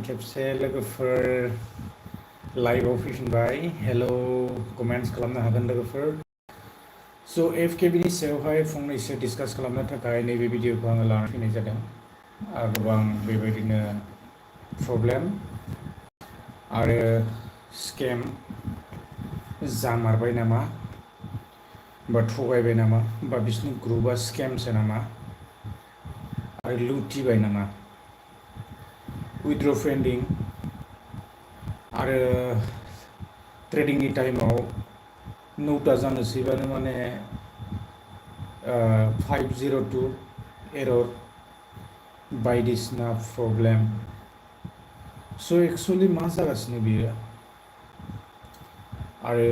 खेबसे लोगोफोर लाइभआव फैफिनबाय हेल' कमेन्ट्स खालामनो हागोन लोगोफोर स' एफकेबिनि सायावहाय फंनैसो डिसकास खालामनो थाखाय नैबे भिडिअखौ आङो लानानै फैनाय जादों गोबां बेबायदिनो प्रब्लेम आरो स्केम जामारबाय नामा बा थगायबाय नामा बा बिसोरनि ग्रुपआ स्केमसो नामा आरो लुटिबाय नामा उइथड्र पेन्डिं आरो ट्रेडिंनि टाइमाव 9टा जानोसैबानो माने 502 एरर बायदिसिना प्रब्लेम स' एक्सुवेलि मा जागासिनो बियो आरो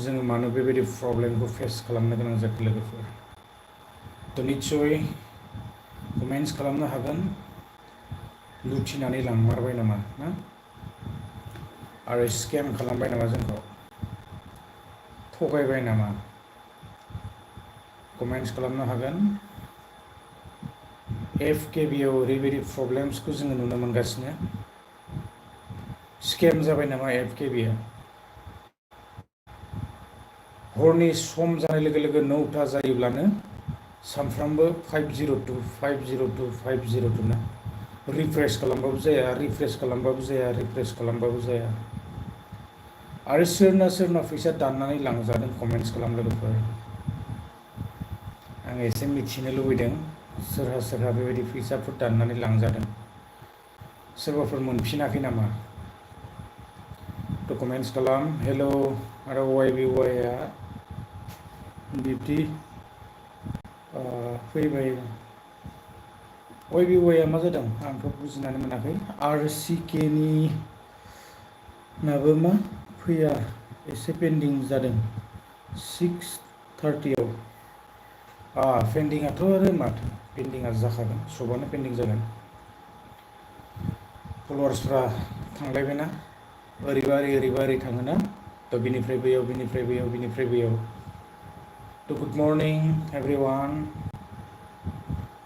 जोङो मानो बेबायदि प्रब्लेमखौ फेस खालामनो गोनां जाखो लोगोफोर थ' निस्सय कमेन्ट्स खालामनो हागोन लुथिनानै लांमारबाय नामा ना आरो स्केम खालामबाय नामा जोंखौ थगायबाय नामा कमेन्ट्स खालामनो हागोन एफकेबिआव ओरैबायदि प्रब्लेम्सखौ जोङो नुनो मोनगासिनो स्केम जाबाय नामा एफकेबिआ हरनि सम जानाय लोगो लोगो 9टा जायोब्लानो सानफ्रामबो 502 ना रिफ्रेश खालामबाबो जाया आरो सोरना फैसा दाननानै लांजादों कमेन्ट्स खालाम लोगोफोर आं एसे मिथिनो लुबैदों सोरहा बेबायदि फैसाफोर दाननानै लांजादों सोरबाफोर मोनफिनाखै नामा थ' कमेन्ट्स खालाम हेल' आरो वाइबिवाइआ बिब्दि फैबाय वाइबिवाइआ मा जादों आंथ' बुजिनानै मोनाखै RCKनि नाबो मा फैया एसे पेन्डिं जादों 6:30 पेन्डिंआथ' आरो माथो पेन्डिंआ जाखागोन सबानो पेन्डिं जागोन फल'वार्सफ्रा थांलायबायना ओरैबा ओरै थाङोना थ' बिनिफ्राय बैयाव थ' गुड मर्निं एभरिवान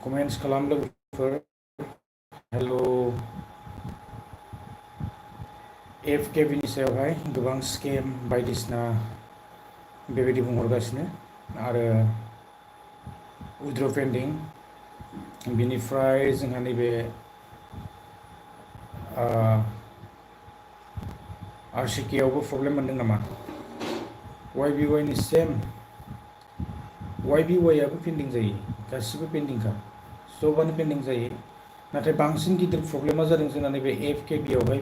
कमेन्ट्स खालाम लोगोफोर हेल' एफकेबिनि सायावहाय गोबां स्केम बायदिसिना बेबायदि बुंहरगासिनो आरो उइथड्र पेन्डिं बिनिफ्राय जोंहा नैबे RCKआवबो प्रब्लेम मोनदों नामा वाइबिवाइनि सेम वाइबिवाइआबो पेन्डिं जायो गासिबो पेन्डिंखा सबानो पेन्डिं जायो नाथाय बांसिन गिदिर प्रब्लेमा जादों जोंना नैबे एफकेबिआवहाय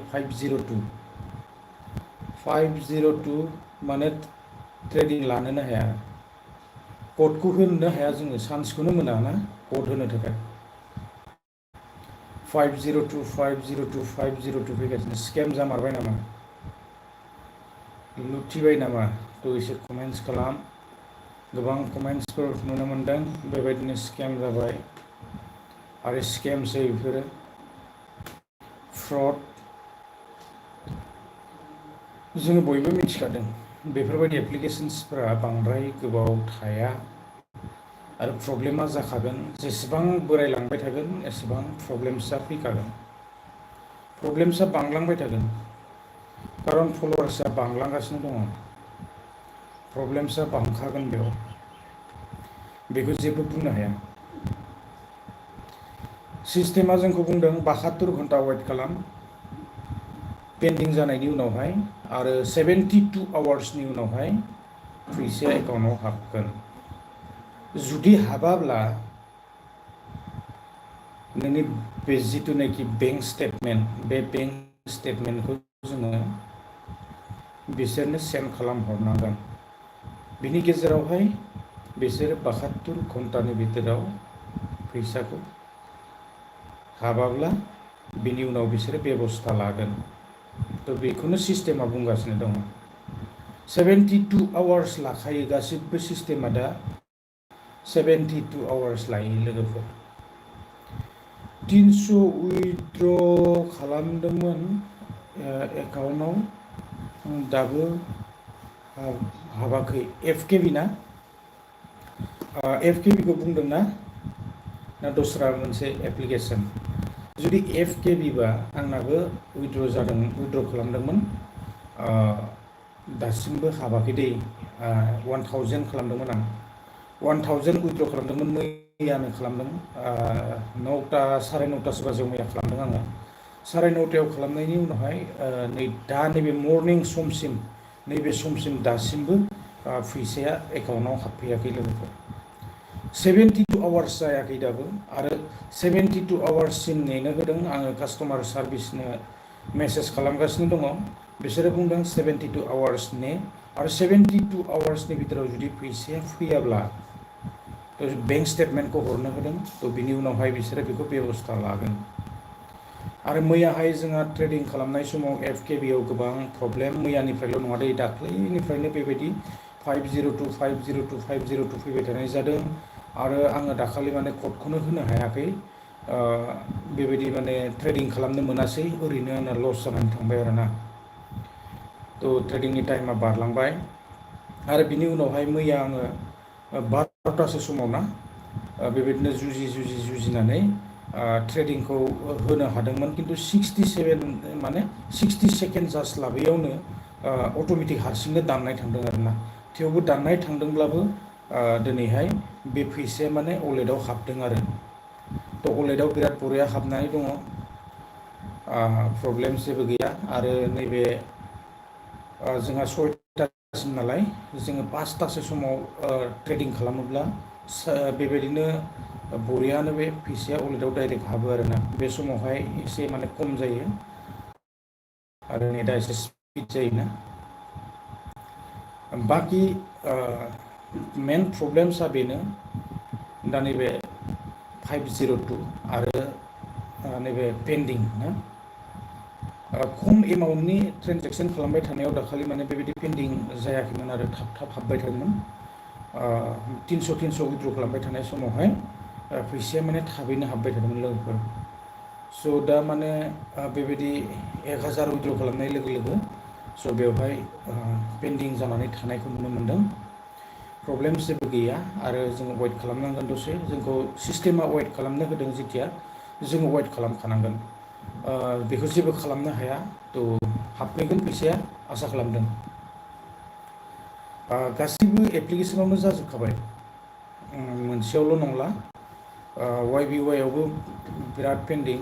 502 माने ट्रेडिं लानोनो हाया क'डखौ होनो हाया जोङो चान्सखौनो मोना ना क'ड होनो थाखाय 502 फैगासिनो स्केम जामारबाय नामा लुथिबाय नामा थ' एसे कमेन्ट्स खालाम गोबां कमेन्ट्सफोर नुनो मोनदों बेबायदिनो स्केम जाबाय आरो स्केमसै बेफोरो फ्रड जोङो बयबो मिथिखादों बेफोरबायदि एप्लिकेशन्सफोरा बांद्राय गोबाव थाया आरो प्रब्लेमा जाखागोन जेसेबां बोरायलांबाय थागोन एसेबां प्रब्लेम्सआ फैखागोन प्रब्लेम्सआ बांलांबाय थागोन खारन फल'वार्सआ बांलांगासिनो दङ प्रब्लेम्सआ बांखागोन बेखौ जेबो बुंनो हाया सिस्टेमा जोंखौ बुंदों 72 घन्टा वेट खालाम पेन्डिं जानायनि उनावहाय आरो 72 आवार्सनि उनावहाय फैसाया एकाउन्टआव हाबगोन जुदि हाबाब्ला नोंनि बे जिथुनाखि बेंक स्टेटमेन्ट बे बेंक स्टेटमेन्टखौ जोङो बिसोरनो सेन्ड खालामहरनांगोन बिनि गेजेरावहाय बिसोरो 72 घन्टानि भितराव फैसाखौ हाबाब्ला बिनि उनाव बिसोरो बेबस्था लागोन थ' बेखौनो सिस्टेमा बुंगासिनो दङ 72 आवार्स लाखायो गासिबो सिस्टेमा दा 72 आवार्स लायो लोगोफोर 300 उइथड्र खालामदोंमोन एकाउन्टआव दाबो हाबाखै एफकेबि ना एफकेबिखौ बुंदों ना दस्रा मोनसे एप्लिकेसन जुदि FKB बा आंनाबो उइद्र खालामदोंमोन दासिमबो हाबाखै दै 1000 खालामदोंमोन आं 1000 उइद्र खालामदोंमोन मैयानो खालामदों 9टा 9:30 बाजियाव मैया खालामदों आङो 9:30 खालामनायनि उनावहाय नै दा नैबे मर्निं समसिम नैबे समसिम दासिमबो फैसाया एकाउन्टाव हाबफैयाखै लोगोफोर 72 आवार्स जायाखै दाबो आरो 72 आवार्ससिम नेनो होदों आङो कास्टमार सार्भिसनो मेसेज खालामगासिनो दङ बिसोरो बुंदों 72 आवार्स ने आरो 72 आवार्सनि भितराव जुदि फैसाया फैयाब्ला बेंक स्टेटमेन्टखौ हरनो होदों बिनि उनावहाय बिसोरो बेखौ बेबस्था लागोन आरो मैयाहाय जोंहा ट्रेडिं खालामनाय समाव FKB आव गोबां प्रब्लेम मैयानिफ्रायल' नङा दै दाख्लैनिफ्रायनो बेबायदि 502 502 502 फैबाय थानाय जादों आरो आङो दाखालि माने क'डखौनो होनो हायाखै बेबायदि माने ट्रेडिं खालामनो मोनासै ओरैनो आंना लस जानानै थांबाय आरोना ट्रेडिंनि टाइमा बारलांबाय आरो बिनि उनावहाय मैया आङो 12टासो समाव ना बेबायदिनो जुजिनानै ट्रेडिंखौ होनो हादोंमोन किन्तु 67 माने 60 सेकेन्ड जास्ट लाबैयावनो अट'मेटिक हारसिंनो दाननाय थांदों आरोना थेवबो दाननाय थांदोंब्लाबो दिनैहाय बे फैसाया माने वालेटआव हाबदों आरो वालेटआव बिराद बरिया हाबनानै दङ प्रब्लेम जेबो गैया आरो नैबे जोंहा 6टासिम नालाय जोङो 5टासो समाव ट्रेडिं खालामोब्ला बेबायदिनो बरियानो बे फैसाया वालेटआव डाइरेक्ट हाबो आरोना बे समावहाय एसे माने खम जायो आरो नेटआ एसे स्पिड जायोना बाखि मेन प्रब्लेम्सआ बेनो दा नैबे 502 आरो नैबे पेन्डिं ना खम एमाउन्टनि ट्रेनजेक्सन खालामबाय थानायाव दाखालि माने बेबायदि पेन्डिं जायाखैमोन आरो थाब हाबबाय थादोंमोन 300 उइद्र खालामबाय थानाय समावहाय फैसाया माने थाबैनो हाबबाय थादोंमोन लोगोफोर दा माने बेबायदि 1000 उइद्र खालामनाय लोगो लोगो बेवहाय पेन्डिं जानानै थानायखौ नुनो मोनदों प्रब्लेम जेबो गैया आरो जोङो वेट खालामनांगोन दसे जोंखौ सिस्टेमा वेट खालामनो होदों जेथिया जोङो वेट खालामखानांगोन बेखौ जेबो खालामनो हाया हाबफैगोन फैसाया आसा खालामदों गासैबो एप्लिकेसनावनो जाजोबखाबाय मोनसेयावल' नंला YBY आवबो बिराद पेन्डिं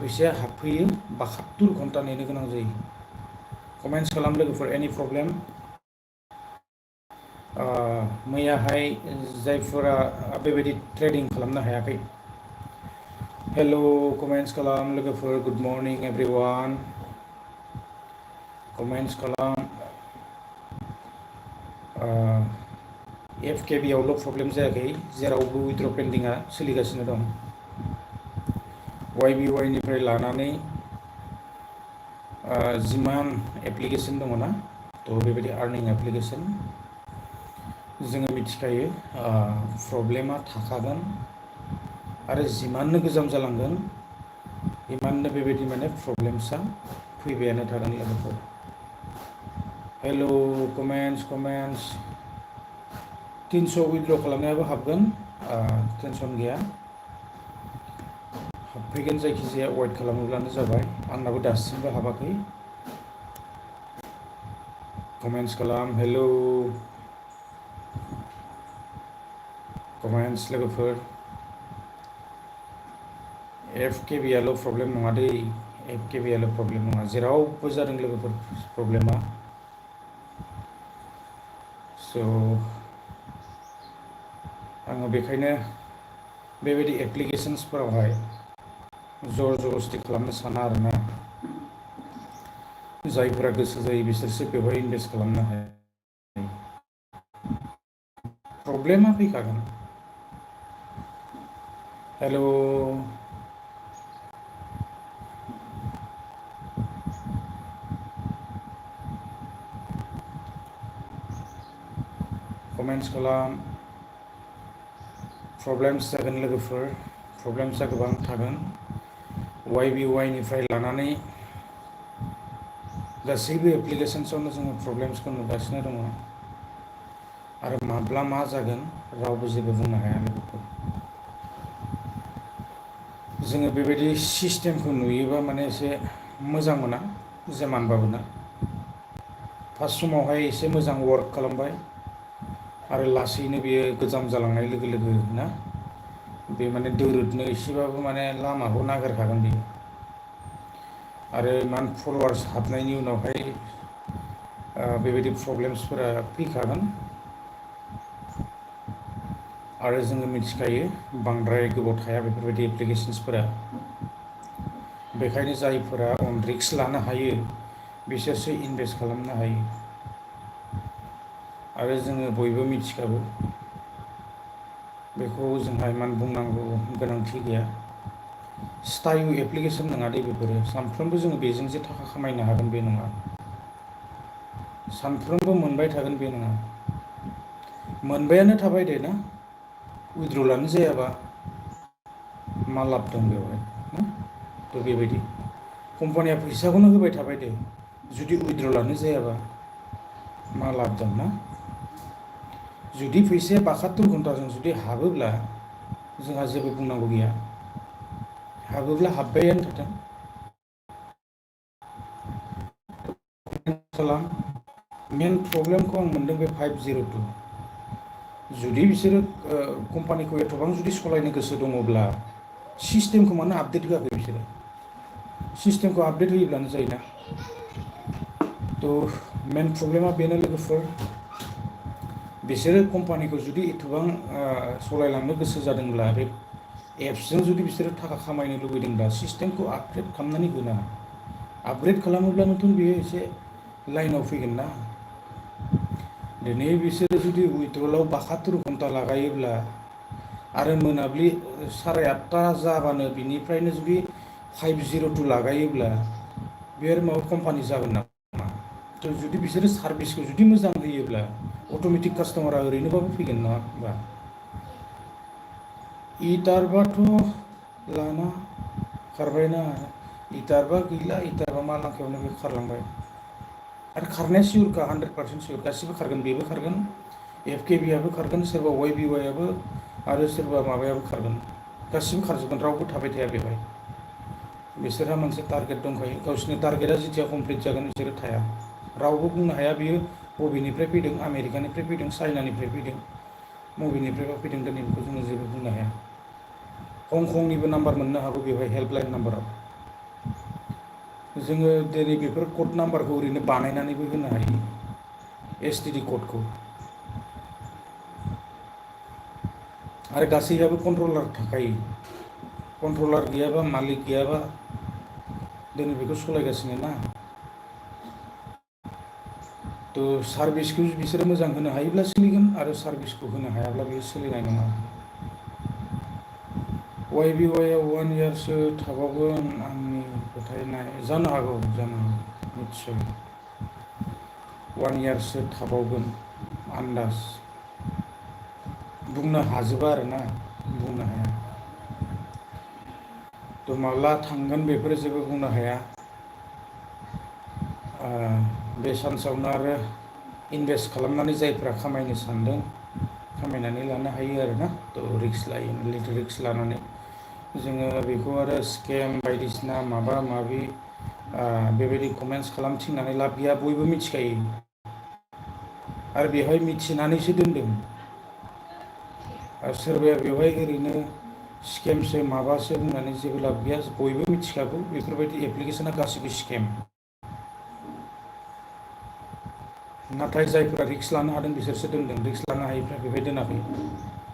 फैसाया हाबफैयो 72 घन्टा नेनो गोनां जायो कमेन्ट्स खालाम लोगोफोर एनि प्रब्लेम मैयाहाय जायफोरा बेबायदि ट्रेडिं खालामनो हायाखै हेल' कमेन्ट्स खालाम लोगोफोर गुड मर्निं एभ्रिवान कमेन्ट्स खालाम FKB आवल' प्रब्लेम जायाखै जेरावबो उइद्र पेन्डिंआ सोलिगासिनो दं YBY निफ्राय लानानै जिमान एप्लिकेसन दङ ना बेबायदि आर्निं एप्लिकेसन जोङो मिथिखायो प्रब्लेमा थाखागोन आरो जिमाननो गोजाम जालांगोन इमाननो बेबायदि माने प्रब्लेम्सआ फैबायानो थागोन लोगोफोर हेल' कमेन्ट्स 300 उइद्र खालामनायाबो हाबगोन टेनसन गैया हाबफैगोन जायखिजाया वेट खालामोब्लानो जाबाय आंनाबो दासिमबो हाबाखै कमेन्ट्स खालाम हेल' कमेन्ट्स लोगोफोर FKB आल' प्रब्लेम नङा दै FKB आल' प्रब्लेम नङा जेरावबो जादों लोगोफोर प्रब्लेमा आङो बेखायनो बेबायदि एप्लिकेशन्सफोरावहाय जर जबस्ति खालामनो साना आरोना जायफोरा गोसो जायो बिसोरसो बेवहाय इनभेस्ट खालामनो हायो प्रब्लेमा फैखागोन हेल' कमेन्ट्स खालाम प्रब्लेम्स जागोन लोगोफोर प्रब्लेम्सआ गोबां थागोन YBY निफ्राय लानानै गासैबो एप्लिकेशन्सआवनो जोङो प्रब्लेम्सखौ नुगासिनो दङ आरो माब्ला मा जागोन रावबो जेबो बुंनो हाया लोगोफोर जोङो बेबायदि सिस्टेमखौ नुयोबा माने एसे मोजां मोना जेमानबाबो ना फार्स्ट समावहाय एसे मोजां वार्क खालामबाय आरो लासैनो बेयो गोजाम जालांनाय लोगो लोगो ना बे माने दोरोदनो एसेबाबो माने लामाखौ नागिरखागोन बेयो आरो इमान फल'वार्स हाबनायनि उनावहाय बेबायदि प्रब्लेम्सफोरा फैखागोन आरो जोङो मिथिखायो बांद्राय गोबाव थाया बेफोरबायदि एप्लिकेसन्सफोरा बेखायनो जायफोरा अन रिक्स लानो हायो बिसोरसो इनभेस्ट खालामनो हायो आरो जोङो बयबो मिथिखागौ बेखौ जोंहा इमान बुंनांगौ गोनांथि गैया स्टायु एप्लिकेसन नङा दे बेफोरो सानफ्रोमबो जोङो बेजों जे थाखा खामायनो हागोन बे नङा सानफ्रोमबो मोनबाय थागोन बे नङा मोनबायानो थाबाय दे ना उइद्र'लानो जायाबा मा लाब दं बेवहाय ना थ' बेबायदि कम्पानिया फैसाखौनो होबाय थाबाय दे जुदि उइद्र'लानो जायाबा मा लाब दं ना जुदि फैसाया 72 घन्टाजों जुदि हाबोब्ला जोंहा जेबो बुंनांगौ गैया हाबोब्ला हाब्बायानो थाथों खालाम मेन प्रब्लेमखौ आं मोनदों बे 502 जुदि बिसोरो कम्पानिखौ एथबां जुदि सालायनो गोसो दङब्ला सिस्टेमखौ मानो आपडेट होआखै बिसोरो सिस्टेमखौ आपडेट होयोब्लानो जायोना थ' मेन प्रब्लेमा बेनो लोगोफोर बिसोरो कम्पानिखौ जुदि एथबां सालायलांनो गोसो जादोंब्ला बे एप्सजों जुदि बिसोरो थाखा खामायनो लुबैदोंब्ला सिस्टेमखौ आपग्रेड खालामनानै होना आपग्रेड खालामोब्लानोथ' बेयो एसे लाइनाव फैगोन ना दिनै बिसोरो जुदि उइथ्र'लाव 72 घन्टा लागायोब्ला आरो मोनाब्लि 8:30 जाबानो बिनिफ्रायनो जुदि 502 लागायोब्ला बे आरो माबा कम्पानि जागोन नामा थ' जुदि बिसोरो सार्भिसखौ जुदि मोजां होयोब्ला अट'मेटिक कास्टमारा ओरैनोबाबो फैगोन नङा होनबा इटारबाथ' लाना खारबायना इटारबा गैला इटारबा मा लांखायावनो बे खारलांबाय आरो खारनाया सियरखा 100% सियर गासिबो खारगोन बेबो खारगोन FKBआबो खारगोन सोरबा YBYआबो आरो सोरबा माबायाबो खारगोन गासिबो खारजोबगोन रावबो थाबाय थाया बेवहाय बिसोरहा मोनसे टारगेट दंखायो गावसोरनि टारगेटआ जेथिया कमप्लिट जागोन बिसोरो थाया रावबो बुंनो हाया बियो बबेनिफ्राय फैदों आमेरिकानिफ्राय फैदों चाइनानिफ्राय फैदों बबेनिफ्रायबा फैदों दिनै बेखौ जोङो जेबो बुंनो हाया हंकंनिबो नाम्बार मोननो हागौ बेवहाय हेल्पलाइन नाम्बाराव जोङो दिनै बेफोर कड नाम्बारखौ ओरैनो बानायनानैबो होनो हायो STD क'डखौ आरो गासैयाबो कन्ट्रलार थाखायो कन्ट्रलार गैयाबा मालिक गैयाबा दिनै बेखौ सालायगासिनो ना थ' सार्भिसखौ बिसोरो मोजां होनो हायोब्ला सोलिगोन आरो सार्भिसखौ होनो हायाब्ला बेयो सोलिनाय नङा YBYआव 1 इयारसो थाबावगोन आंनि फोथायनाय जानो हागौ निस्सय 1 इयारसो थाबावगोन आन्दाज बुंनो हाजोबा आरोना बुंनो हाया थ' माब्ला थांगोन बेफोरो जेबो बुंनो हाया बे सान्सावनो आरो इनभेस्ट खालामनानै जायफ्रा खामायनो सानदों खामायनानै लानो हायो आरोना थ' रिक्स लायो लिटिल रिक्स लानानै जोङो बेखौ आरो स्केम बायदिसिना माबा माबि बेबायदि कमेन्ट्स खालामथिंनानै लाब गैया बयबो मिथिखायो आरो बेवहाय मिथिनानैसो दोनदों आरो सोरबाया बेवहाय ओरैनो स्केमसो माबासो बुंनानै जेबो लाब गैया बयबो मिथिखागौ बेफोरबायदि एप्लिकेसना गासिबो स्केम नाथाय जायफोरा रिक्स लानो हादों बिसोरसो दोनदों रिक्स लानो हायिफ्रा बेवहाय दोनाखै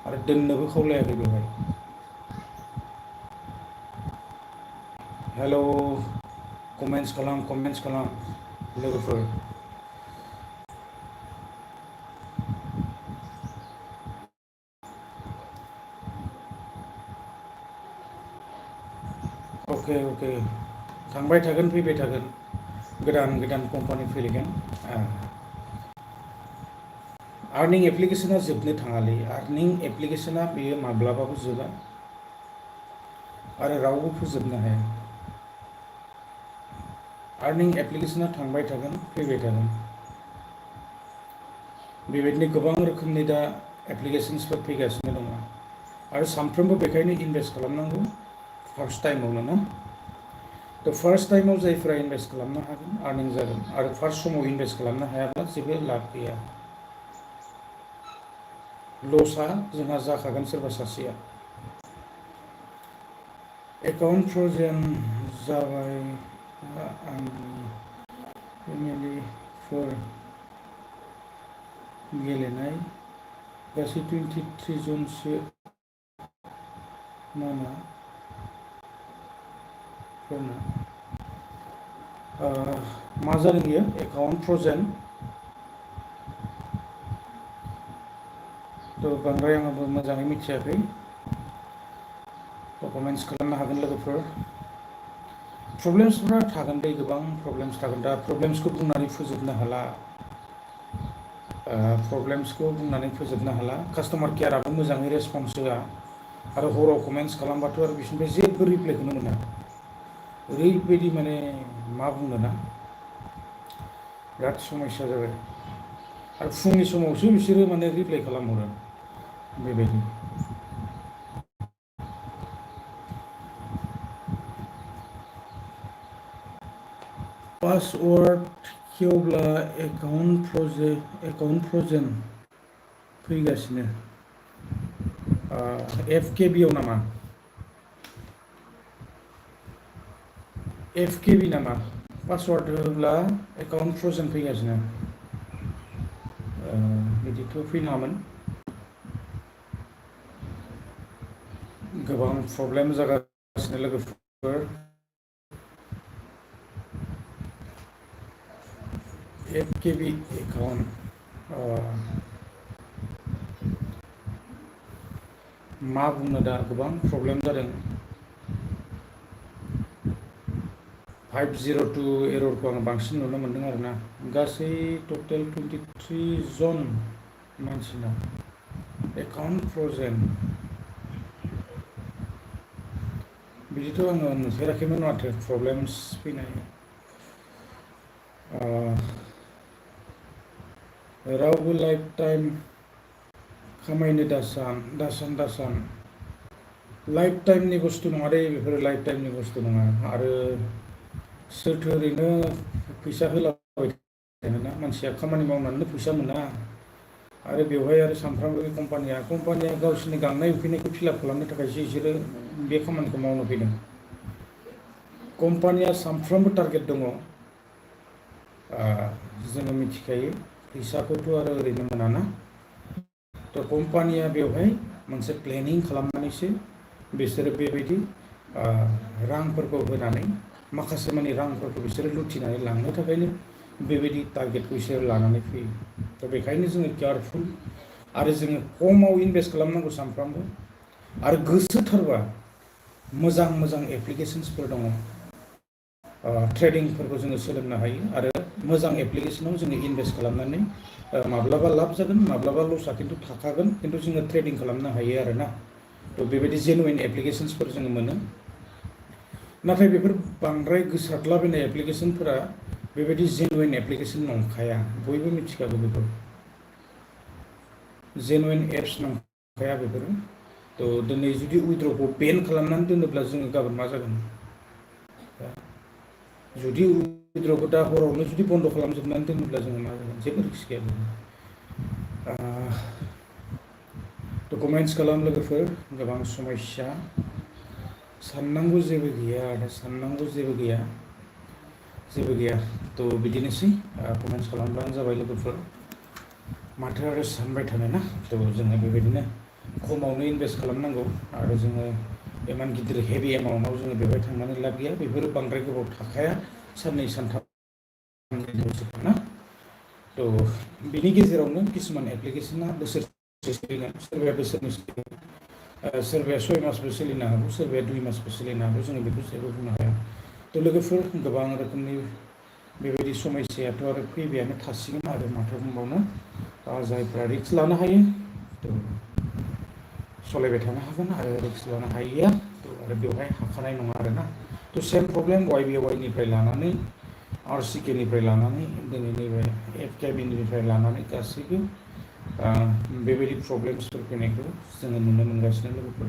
आरो दोननोबो खावलायाखै बेवहाय हेल' कमेन्ट्स खालाम लोगोफोर अके थांबाय थागोन फैबाय थागोन गोदान कम्पानि फैगोन आर्निं एप्लिकेसना जोबनो थाङालै आर्निं एप्लिकेसना बेयो माब्लाबाबो जोबा आरो रावबो फोजोबनो हाया आर्निं एप्लिकेसना थांबाय थागोन फैबाय थागोन बेबायदिनो गोबां रोखोमनि दा एप्लिकेसन्सफोर फैगासिनो दङ आरो सानफ्रोमबो बेखायनो इनभेस्ट खालामनांगौ फार्स्ट टाइमावनो ना थ' फार्स्ट टाइमाव जायफोरा इनभेस्ट खालामनो हागोन आर्निं जागोन आरो फार्स्ट समाव इनभेस्ट खालामनो हायाब्ला जेबो लाब गैया लसआ जोंहा जाखागोन सोरबा सासेया एकाउन्ट फ्र'जेन जाबाय आंनि फेमिलिफोर गेलेनाय गासै 23 जनसो नामा मा जादों बियो एकाउन्ट फ्र'जेन थ' बांद्राय आंबो मोजाङै मिथियाखै कमेन्ट्स खालामनो हागोन लोगोफोर प्रब्लेम्सफोरा थागोन दै गोबां प्रब्लेम्स थागोन दा प्रब्लेम्सखौ बुंनानै फोजोबनो हाला कास्टमार केयाराबो मोजाङै रेसपन्स होआ आरो हराव कमेन्ट्स खालामबाथ' आरो बिसोरनिफ्राय जेबो रिप्लाइखौनो मोना ओरैबायदि माने मा बुंनो ना बिराद समस्या जाबाय आरो फुंनि समावसो बिसोरो माने रिप्लाइ खालामहरो बेबायदि पासवार्ड खेवब्ला एकाउन्ट फ्र'जेन फैगासिनो FKBआव नामा FKB नामा पासवार्ड होब्ला एकाउन्ट फ्र'जेन फैगासिनो बिदिथ' फैनाङामोन गोबां प्रब्लेम जागासिनो लोगोफोर FKB एकाउन्ट मा बुंनो दा गोबां प्रब्लेम जादों 502 एररखौ आं बांसिन नुनो मोनदों आरोना गासै टटेल 23 जन मानसिना एकाउन्ट फ्र'जेन बिदिथ' आङो नुफेराखैमोन माथो प्रब्लेम्स फैनाय रावबो लाइफ टाइम खामायनो दासान लाइफ टाइमनि बुस्थु नङा दे बेफोरो लाइफ टाइमनि बुस्थु नङा आरो सोरथो ओरैनो फैसा होलाबाय थागोन मानसिया खामानि मावनानैनो फैसा मोना आरो बेवहाय आरो सानफ्रामबो कम्पानिया गावसोरनि गांनाय उखैनायखौ फिलाप खालामनो थाखायसो बिसोरो बे खामानिखौ मावनो फैदों कम्पानिया सानफ्रोमबो टारगेट दङ जोङो मिथिखायो फैसाखौथ' आरो ओरैनो मोनाना थ' कम्पानिया बेवहाय मोनसे प्लेनिं खालामनानैसो बिसोरो बेबायदि रांफोरखौ होनानै माखासे माने रांफोरखौ बिसोरो लुथिनानै लांनो थाखायनो बेबायदि टारगेटखौ बिसोरो लानानै फैयो थ' बेखायनो जोङो केयारफुल आरो जोङो खमाव इनभेस्ट खालामनांगौ सानफ्रामबो आरो गोसोथारबा मोजां एप्लिकेशन्सफोर दङ ट्रेडिंफोरखौ जोङो सोलोंनो हायो आरो मोजां एप्लिकेशनाव जोङो इनभेस्ट खालामनानै माब्लाबा लाब जागोन माब्लाबा लसआ खिन्थु थाखागोन खिन्थु जोङो ट्रेडिं खालामनो हायो आरोना थ' बेबायदि जेनुइन एप्लिकेशन्सफोर जोङो मोनो नाथाय बेफोर बांद्राय गोसारलाबायनाय एप्लिकेशनफोरा बेबायदि जेनुइन एप्लिकेशन नंखाया बयबो मिथिखागौ बेखौ जेनुइन एप्स नंखाया बेफोरो थ' दिनै जुदि उइथड्रखौ बेन खालामनानै दोनोब्ला जोङो गाबोन मा जागोन जुदि उइथड्रखौ दा हरावनो जुदि बन्द खालामजोबनानै दोनोब्ला जोङो मा जागोन जेबो रिस्क गैया डकुमेन्ट्स खालाम लोगोफोर गोबां समस्या साननांगौ जेबो गैया थ' बिदिनोसै कमेन्ट्स खालामब्लानो जाबाय लोगोफोर माथो आरो सानबाय थानो ना थ' जोङो बेबायदिनो खमावनो इनभेस्ट खालामनांगौ आरो जोङो इमान गिदिर हेभि एमाउन्टआव जोङो बेवहाय थांनानै लाब गैया बेफोरो बांद्राय गोबाव थाखाया साननै सानथाम ना थ' बिनि गेजेरावनो किसुमान एप्लिकेशना बोसोरसे सोलिगोन सोरबाया बोसोरनै सोलिगोन सोरबाया 6 मासबो सोलिनो हागौ सोरबाया 2 मासबो सोलिनो हागौ जोङो बेखौ जेबो बुंनो हाया थ' लोगोफोर गोबां रोखोमनि बेबायदि समस्यायाथ' आरो फैबायानो थासिगोन आरो माथो बुंबावनो जायफ्रा रिस्क लानो हायो थ' सालायबाय थानो हागोन आरो रिस्क लानो हायैया आरो बेवहाय हाखानाय नङा आरोना थ' सेम प्रब्लेम YBYनिफ्राय लानानै RCKनिफ्राय लानानै दिनै नैबे FKBनिफ्राय लानानै गासैबो बेबायदि प्रब्लेम्सफोर फैनायखौ जोङो नुनो मोनगासिनो लोगोफोर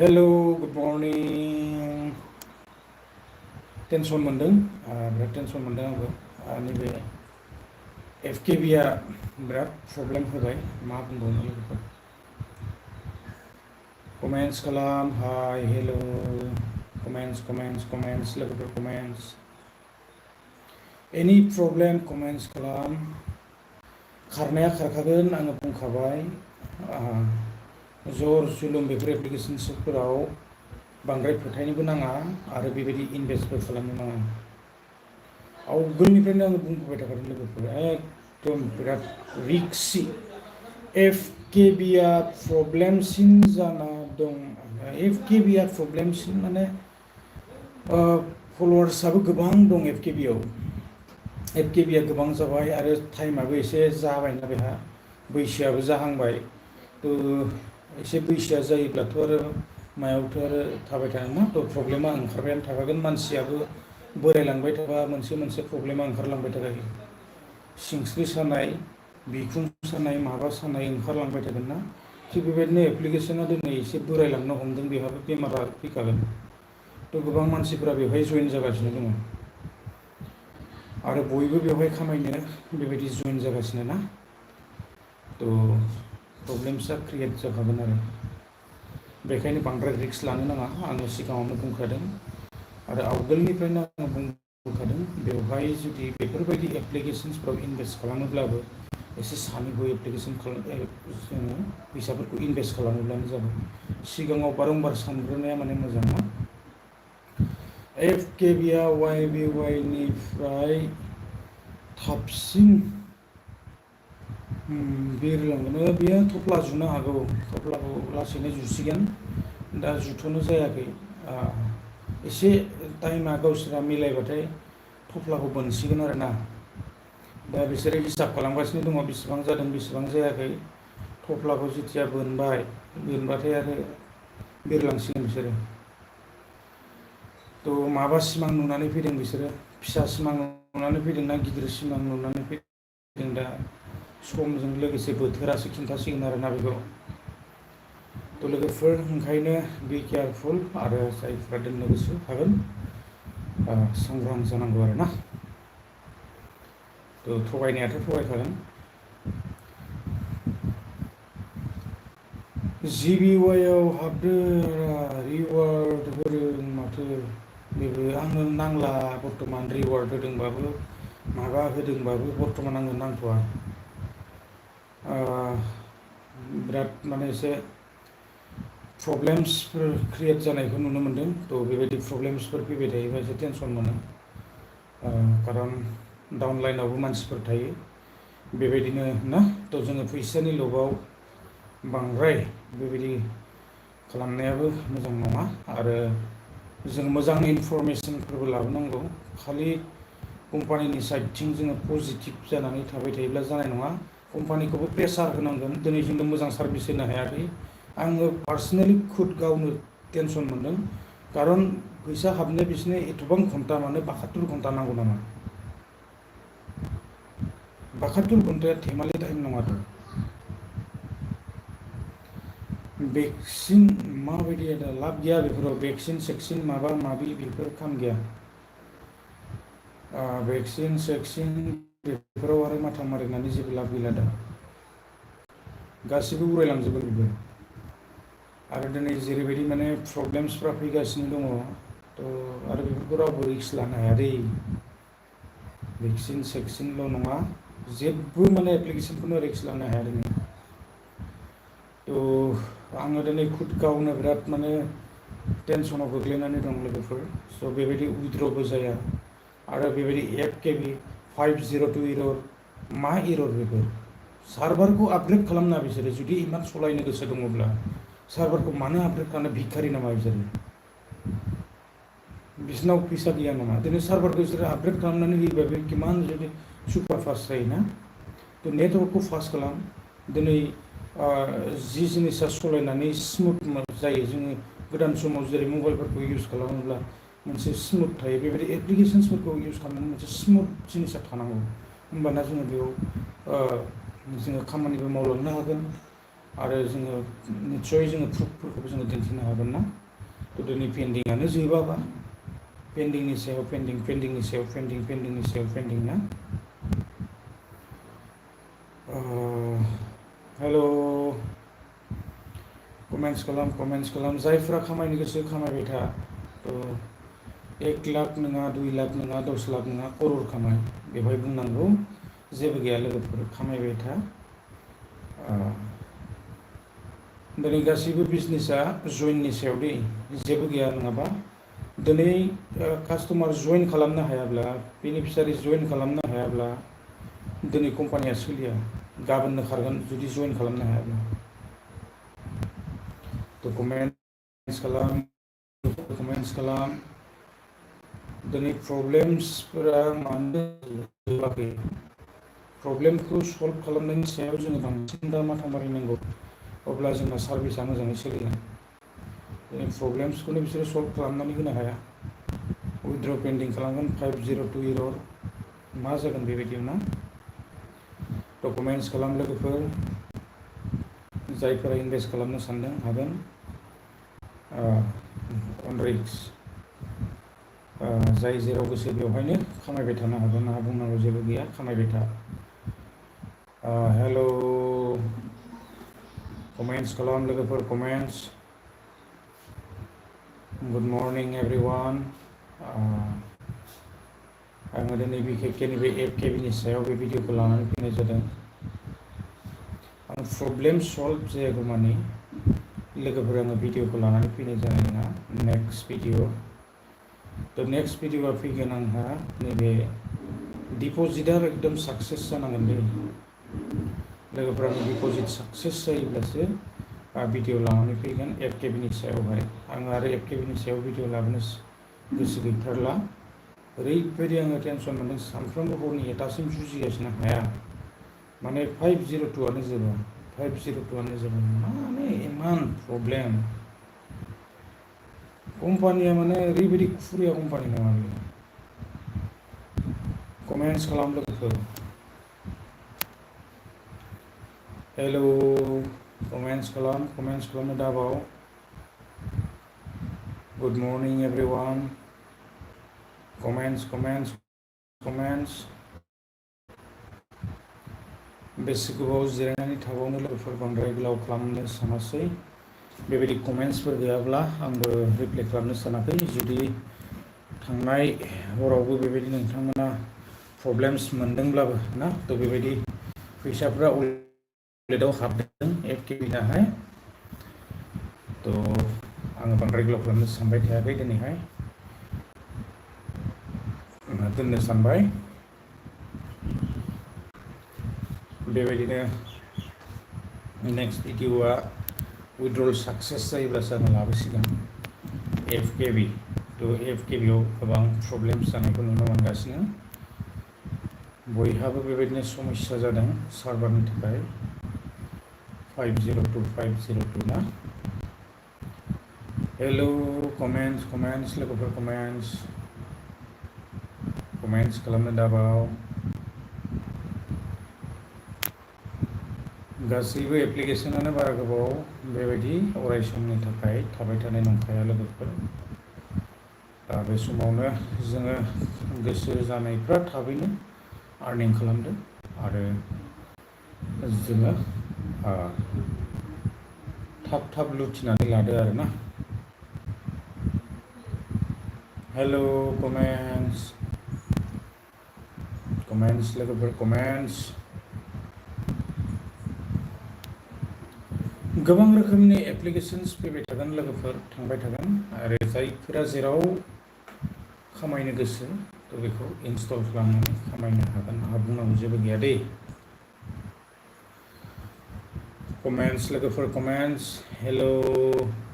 हेलो गुड मर्निं टेनसन मोनदों बिराद टेनसन मोनदों आंबो नैबे एफकेबिआ बिराद प्रब्लेम होबाय मा बुंबावनो लोगोफोर कमेन्ट्स खालाम हाय हेलो कमेन्ट्स लोगोफोर कमेन्ट्स एनि प्रब्लेम कमेन्ट्स खालाम खारनाया खारखागोन आङो बुंखाबाय जर जुलुम बेफोर एप्लिकेशनफोराव बांद्राय फोथायनोबो नाङा आरो बेबायदि इनभेस्टबो खालामनो नाङा आवगोलनिफ्रायनो आङो बुंबोबाय थाखादों लोगोफोर एकदम बिराद रिक्सि एफकेबिआ प्रब्लेमसिन जाना दं एफकेबिआ प्रब्लेमसिन माने फलोवार्सआबो गोबां दं एफकेबिआव एफकेबिआ गोबां जाबाय आरो टाइमाबो एसे जाबायना बेहा बैसोआबो जाहांबाय एसे बैसोआ जायोब्लाथ' आरो मायावथ' आरो थाबाय थानो ना प्रब्लेमा ओंखारबायानो थाखागोन मानसियाबो बोरायलांबाय थाबा मोनसे प्रब्लेमा ओंखारलांबाय थाखायो सिंस्रि सानाय बिखुं सानाय माबा सानाय ओंखारलांबाय थागोन ना थिग बेबायदिनो एप्लिकेशना दिनै एसे बोरायलांनो हमदों बेहाबो बेमारा फैखागोन गोबां मानसिफोरा बेवहाय जइन जागासिनो दङ आरो बयबो बेवहाय खामायनो बेबायदि जइन जागासिनो ना प्रब्लेमसा क्रिएट जाखागोन आरो बेखायनो बांद्राय रिक्स लानो नाङा आङो सिगाङावनो बुंखादों आरो आवगोलनिफ्रायनो आङो बुंखादों बेवहाय जुदि बेफोरबायदि एप्लिकेशन्सफ्राव इनभेस्ट खालामोब्लाबो एसे सानै हयै एप्लिकेशन जोङो फैसाफोरखौ इनभेस्ट खालामोब्लानो जाबाय सिगाङाव बारंबार सानग्रोनाया माने मोजां ना एफकेबिआ वाइबिवाइनिफ्राय थाबसिन बिरलांगोन बेयो थफ्ला जुनो हागौ थफ्लाखौ लासैनो जुसिगोन दा जुथ'नो जायाखै एसे टाइमा गावसोरा मिलायबाथाय थफ्लाखौ बोनसिगोन आरो ना दा बिसोरो हिसाब खालामगासिनो दङ बेसेबां जादों बेसेबां जायाखै थफ्लाखौ जेथिया बोनबाथाय आरो बिरलांसिगोन बिसोरो माबा सिमां नुनानै फैदों बिसोरो फिसा सिमां नुनानै फैदों ना गिदिर सिमां नुनानै फैदों दा समजों लोगोसे बोथोरासो खिन्थासिगोन आरोना बेखौ लोगोफोर ओंखायनो बि केयारफुल आरो जायफ्रा दोननो गोसो हागोन सांग्रां जानांगौ आरो ना थगायनायाथ' थगायखागोन जिबिवाइआव हाबदो रिवार्ड होदों माथो बेबो आंनो नांला बर्थमान रिवार्ड होदोंबाबो माबा होदोंबाबो बर्थमान आंनो नांथ'आ बिराद माने एसे प्रब्लेम्सफोर क्रिएट जानायखौ नुनो मोनदों बेबायदि प्रब्लेम्सफोर फैबाय थायोबा एसे टेनसन मोनो खारन डाउनलाइनावबो मानसिफोर थायो बेबायदिनो ना जोङो फैसानि लबाव बांद्राय बेबायदि खालामनायाबो मोजां नङा आरो जों मोजां इनफरमेसनफोरबो लाबोनांगौ खालि कम्पानिनि साइडथिं जोङो पजिटिभ जानानै थाबाय थायोब्ला जानाय नङा कम्पानिखौबो प्रेसार होनांगोन दिनै जोंनो मोजां सार्भिस होनो हायाखै आङो पार्सनेलि खुद गावनो टेनसन मोनदों खारन फैसा हाबनो बिसोरनो एथबां घन्टा मानो 72 घन्टा नांगौ नामा 72 घन्टाया धेमालि टाइम नङाथ' भेक्सिन माबायदि लाब गैया बेफोराव भेक्सिन सेक्सिन माबा माबि बेफोर काम गैया भेक्सिन सेक्सिन बेफोराव आरो माथा मारिनानै जेबो लाब गैला दा गासिबो उरायलांजोबगोन बेबो आरो दिनै जेरैबायदि माने प्रब्लेम्सफ्रा फैगासिनो दङ आरो बेफोरखौ रावबो रिक्स लानो हाया दै भेक्सिन सेक्सिनल' नङा जेबो माने एप्लिकेशनखौनो रिक्स लानो हाया दिनै आङो दिनै खुद गावनो बिराद माने टेनसनाव गोग्लैनानै दं लोगोफोर बेबायदि उइथड्रबो जाया आरो बेबायदि एफकेबि 502 इरर मा इरर बेफोर सार्भारखौ आपग्रेड खालामना बिसोरो जुदि इमान सलायनो गोसो दङब्ला सार्भारखौ मानो आपग्रेड खालामनो भिखारि नामा बिसोरनाव फैसा गैया नामा दिनै सार्भारखौ बिसोरो आपग्रेड खालामनानै होयोबा बे किमान जुदि सुपार फास्ट जायोना नेटवर्कखौ फास्ट खालाम दिनै जि जिनिसा सलायनानै स्मुथ जायो जोङो गोदान समाव जेरै मबाइलफोरखौ इउज खालामोब्ला मोनसे स्मुथ थायो बेबायदि एप्लिकेशन्सफोरखौ इउज खालामनानै मोनसे स्मुथ जिनिसा थानांगौ होमबाना जोङो बेयाव जोङो खामानिबो मावलांनो हागोन आरो जोङो निस्सय जोङो प्रुफफोरखौबो जोङो दिन्थिनो हागोन ना थ' दिनै पेन्डिंआनो जोबाबा पेन्डिंनि सायाव पेन्डिंनि सायाव पेन्डिंनि सायाव पेन्डिं ना हेल' कमेन्ट्स खालाम जायफ्रा खामायनो गोसो खामायबाय था थ' 1 लाख नङा 2 लाख नङा 10 लाख नङा करर खामाय बेवहाय बुंनांगौ जेबो गैया लोगोफोर खामायबाय था दिनै गासैबो बिजनेसा जइननि सायाव दै जेबो गैया नङाबा दिनै कास्टमार जइन खालामनो हायाब्ला बेनिफिसारि जइन खालामनो हायाब्ला दिनै कम्पानिया सोलिया गाबोननो खारगोन जुदि जइन खालामनो हायाब्ला कमेन्ट्स खालाम दिनै प्रब्लेम्सफोरा मानो जोबाखै प्रब्लेमखौ सल्भ खालामनायनि सायाव जोङो बांसिन दा माथा मारिनांगौ अब्ला जोंना सार्भिसा मोजाङै सोलिगोन दिनै प्रब्लेम्सखौनो बिसोरो सल्भ खालामनानै होनो हाया उइथड्र पेन्डिं खालामगोन 502 इरर मा जागोन बेबायदियाव ना डकुमेन्ट्स खालाम लोगोफोर जायफोरा इनभेस्ट खालामनो सानदों हागोन अन रिक्स जाय जेराव गोसो बेवहायनो खामायबाय थानो हागोन ना बुंनांगौ जेबो गैया खामायबाय था हेल' कमेन्ट्स खालाम लोगोफोर कमेन्ट्स गुड मर्निं एभरिवान आङो दिनै बिखेककेनि बे एफकेबिनि सायाव बे भिडिअखौ लानानै फैनाय जादों आं प्रब्लेम सल्भ जायागौ मानि लोगोफोर आङो भिडिअखौ लानानै फैनाय जानाय नङा नेक्स्ट भिडिअ थ' नेक्स्ट भिडिअआ फैगोन आंहा नैबे डिपजिटआ एकदम साक्सेस जानांगोन दे लोगोफोर आङो डिपजिट साक्सेस जायोब्लासो भिडिअ लानानै फैगोन एफकेबिनि सायावहाय आङो आरो एफकेबिनि सायाव भिडिअ लाबोनो गोसो गैथारला ओरैबायदि आङो टेनसन मोन्दों सानफ्रोमबो हरनि 1टासिम जुजिगासिनो हाया माने 502आनो जोबा 502आनो जोबा माने इमान प्रब्लेम कम्पानिया माने ओरैबायदि खुरिया कम्पानि नङा बेयो कमेन्ट्स खालाम लोगोफोर हेल' कमेन्ट्स खालामनो दाबाव गुड मर्निं एभरिवान कमेन्ट्स बेसे गोबाव जिरायनानै थाबावनो लोगोफोर बांद्राय गोलाव खालामनो सानासै बेबायदि कमेन्ट्सफोर गैयाब्ला आंबो रिप्लाइ खालामनो सानाखै जुदि थांनाय हरावबो बेबायदि नोंथांमोना प्रब्लेम्स मोनदोंब्लाबो ना थ' बेबायदि फैसाफ्रा वालेटाव हाबदों एफकेबिनाहाय थ' आङो बांद्राय गोलाव खालामनो सानबाय थायाखै दिनैहाय दोननो सानबाय बेबायदिनो नेक्स्ट भिडिअआ उइड्रल साक्सेस जायोब्लासो आङो लाबोसिगोन एफकेबि थ' एफकेबिआव गोबां प्रब्लेम्स जानायखौ नुनो मोनगासिनो बयहाबो बेबायदिनो समस्या जादों सार्भारनि थाखाय 502 ना हेल' कमेन्ट्स लोगोफोर कमेन्ट्स खालामनो दाबाव गासैबो एप्लिकेसनानो बारा गोबाव बेबायदि अराय समनि थाखाय थाबाय थानाय नंखाया लोगोफोर दा बे समावनो जोङो गोसो जानायफ्रा थाबैनो आर्निं खालामदों आरो जोङो थाब लुथिनानै लादो आरोना हेल' कमेन्ट्स लोगोफोर कमेन्ट्स गोबां रोखोमनि एप्लिकेशन्स फैबाय थागोन लोगोफोर थांबाय थागोन आरो जायफोरा जेराव खामायनो गोसो थ' बेखौ इनस्टल खालामनानै खामायनो हागोन आंहा बुंनांगौ जेबो गैया दे कमेन्ट्स लोगोफोर कमेन्ट्स हेल'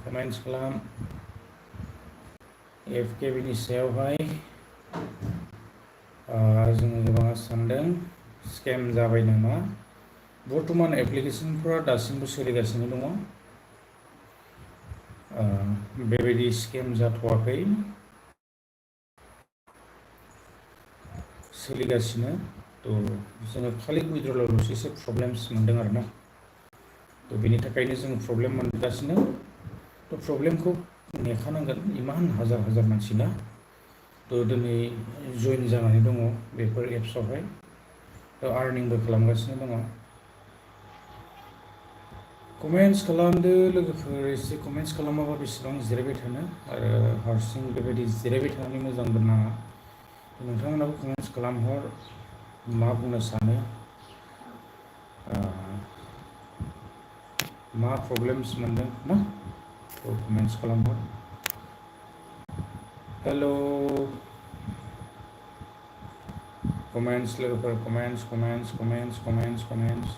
कमेन्ट्स खालाम एफकेबिनि सायावहाय जोङो गोबाङा सानदों स्केम जाबाय नामा बर्थमान एप्लिकेसनफोरा दासिमबो सोलिगासिनो दङ बेबायदि स्केम जाथ'वाखै सोलिगासिनो थ' जोङो खालि उइड्रलावल'सो एसे प्रब्लेम्स मोनदों आरोना तो बेनि थाखायनो जों प्रब्लेम मोनगासिनो तो प्रब्लेमखौ नेखानांगोन इमान हाजार हाजार मानसिना तो दिनै जइन जानानै दङ बेफोर एप्सआवहाय तो आर्निंबो खालामगासिनो दङ कमेन्ट्स खालामदो लोगोफोर एसे कमेन्ट्स खालामाबा बेसेबां जिरायबाय थानो आरो हारसिं बेबायदि जिरायबाय थानानै मोजांबो नाङा नोंथांमोनाबो कमेन्ट्स खालामहर मा बुंनो सानो मा प्रब्लेम्स मोनदों ना तो कमेन्ट्स खालामहर हेलो कमेन्ट्स लोगोफोर comments comments comments comments comments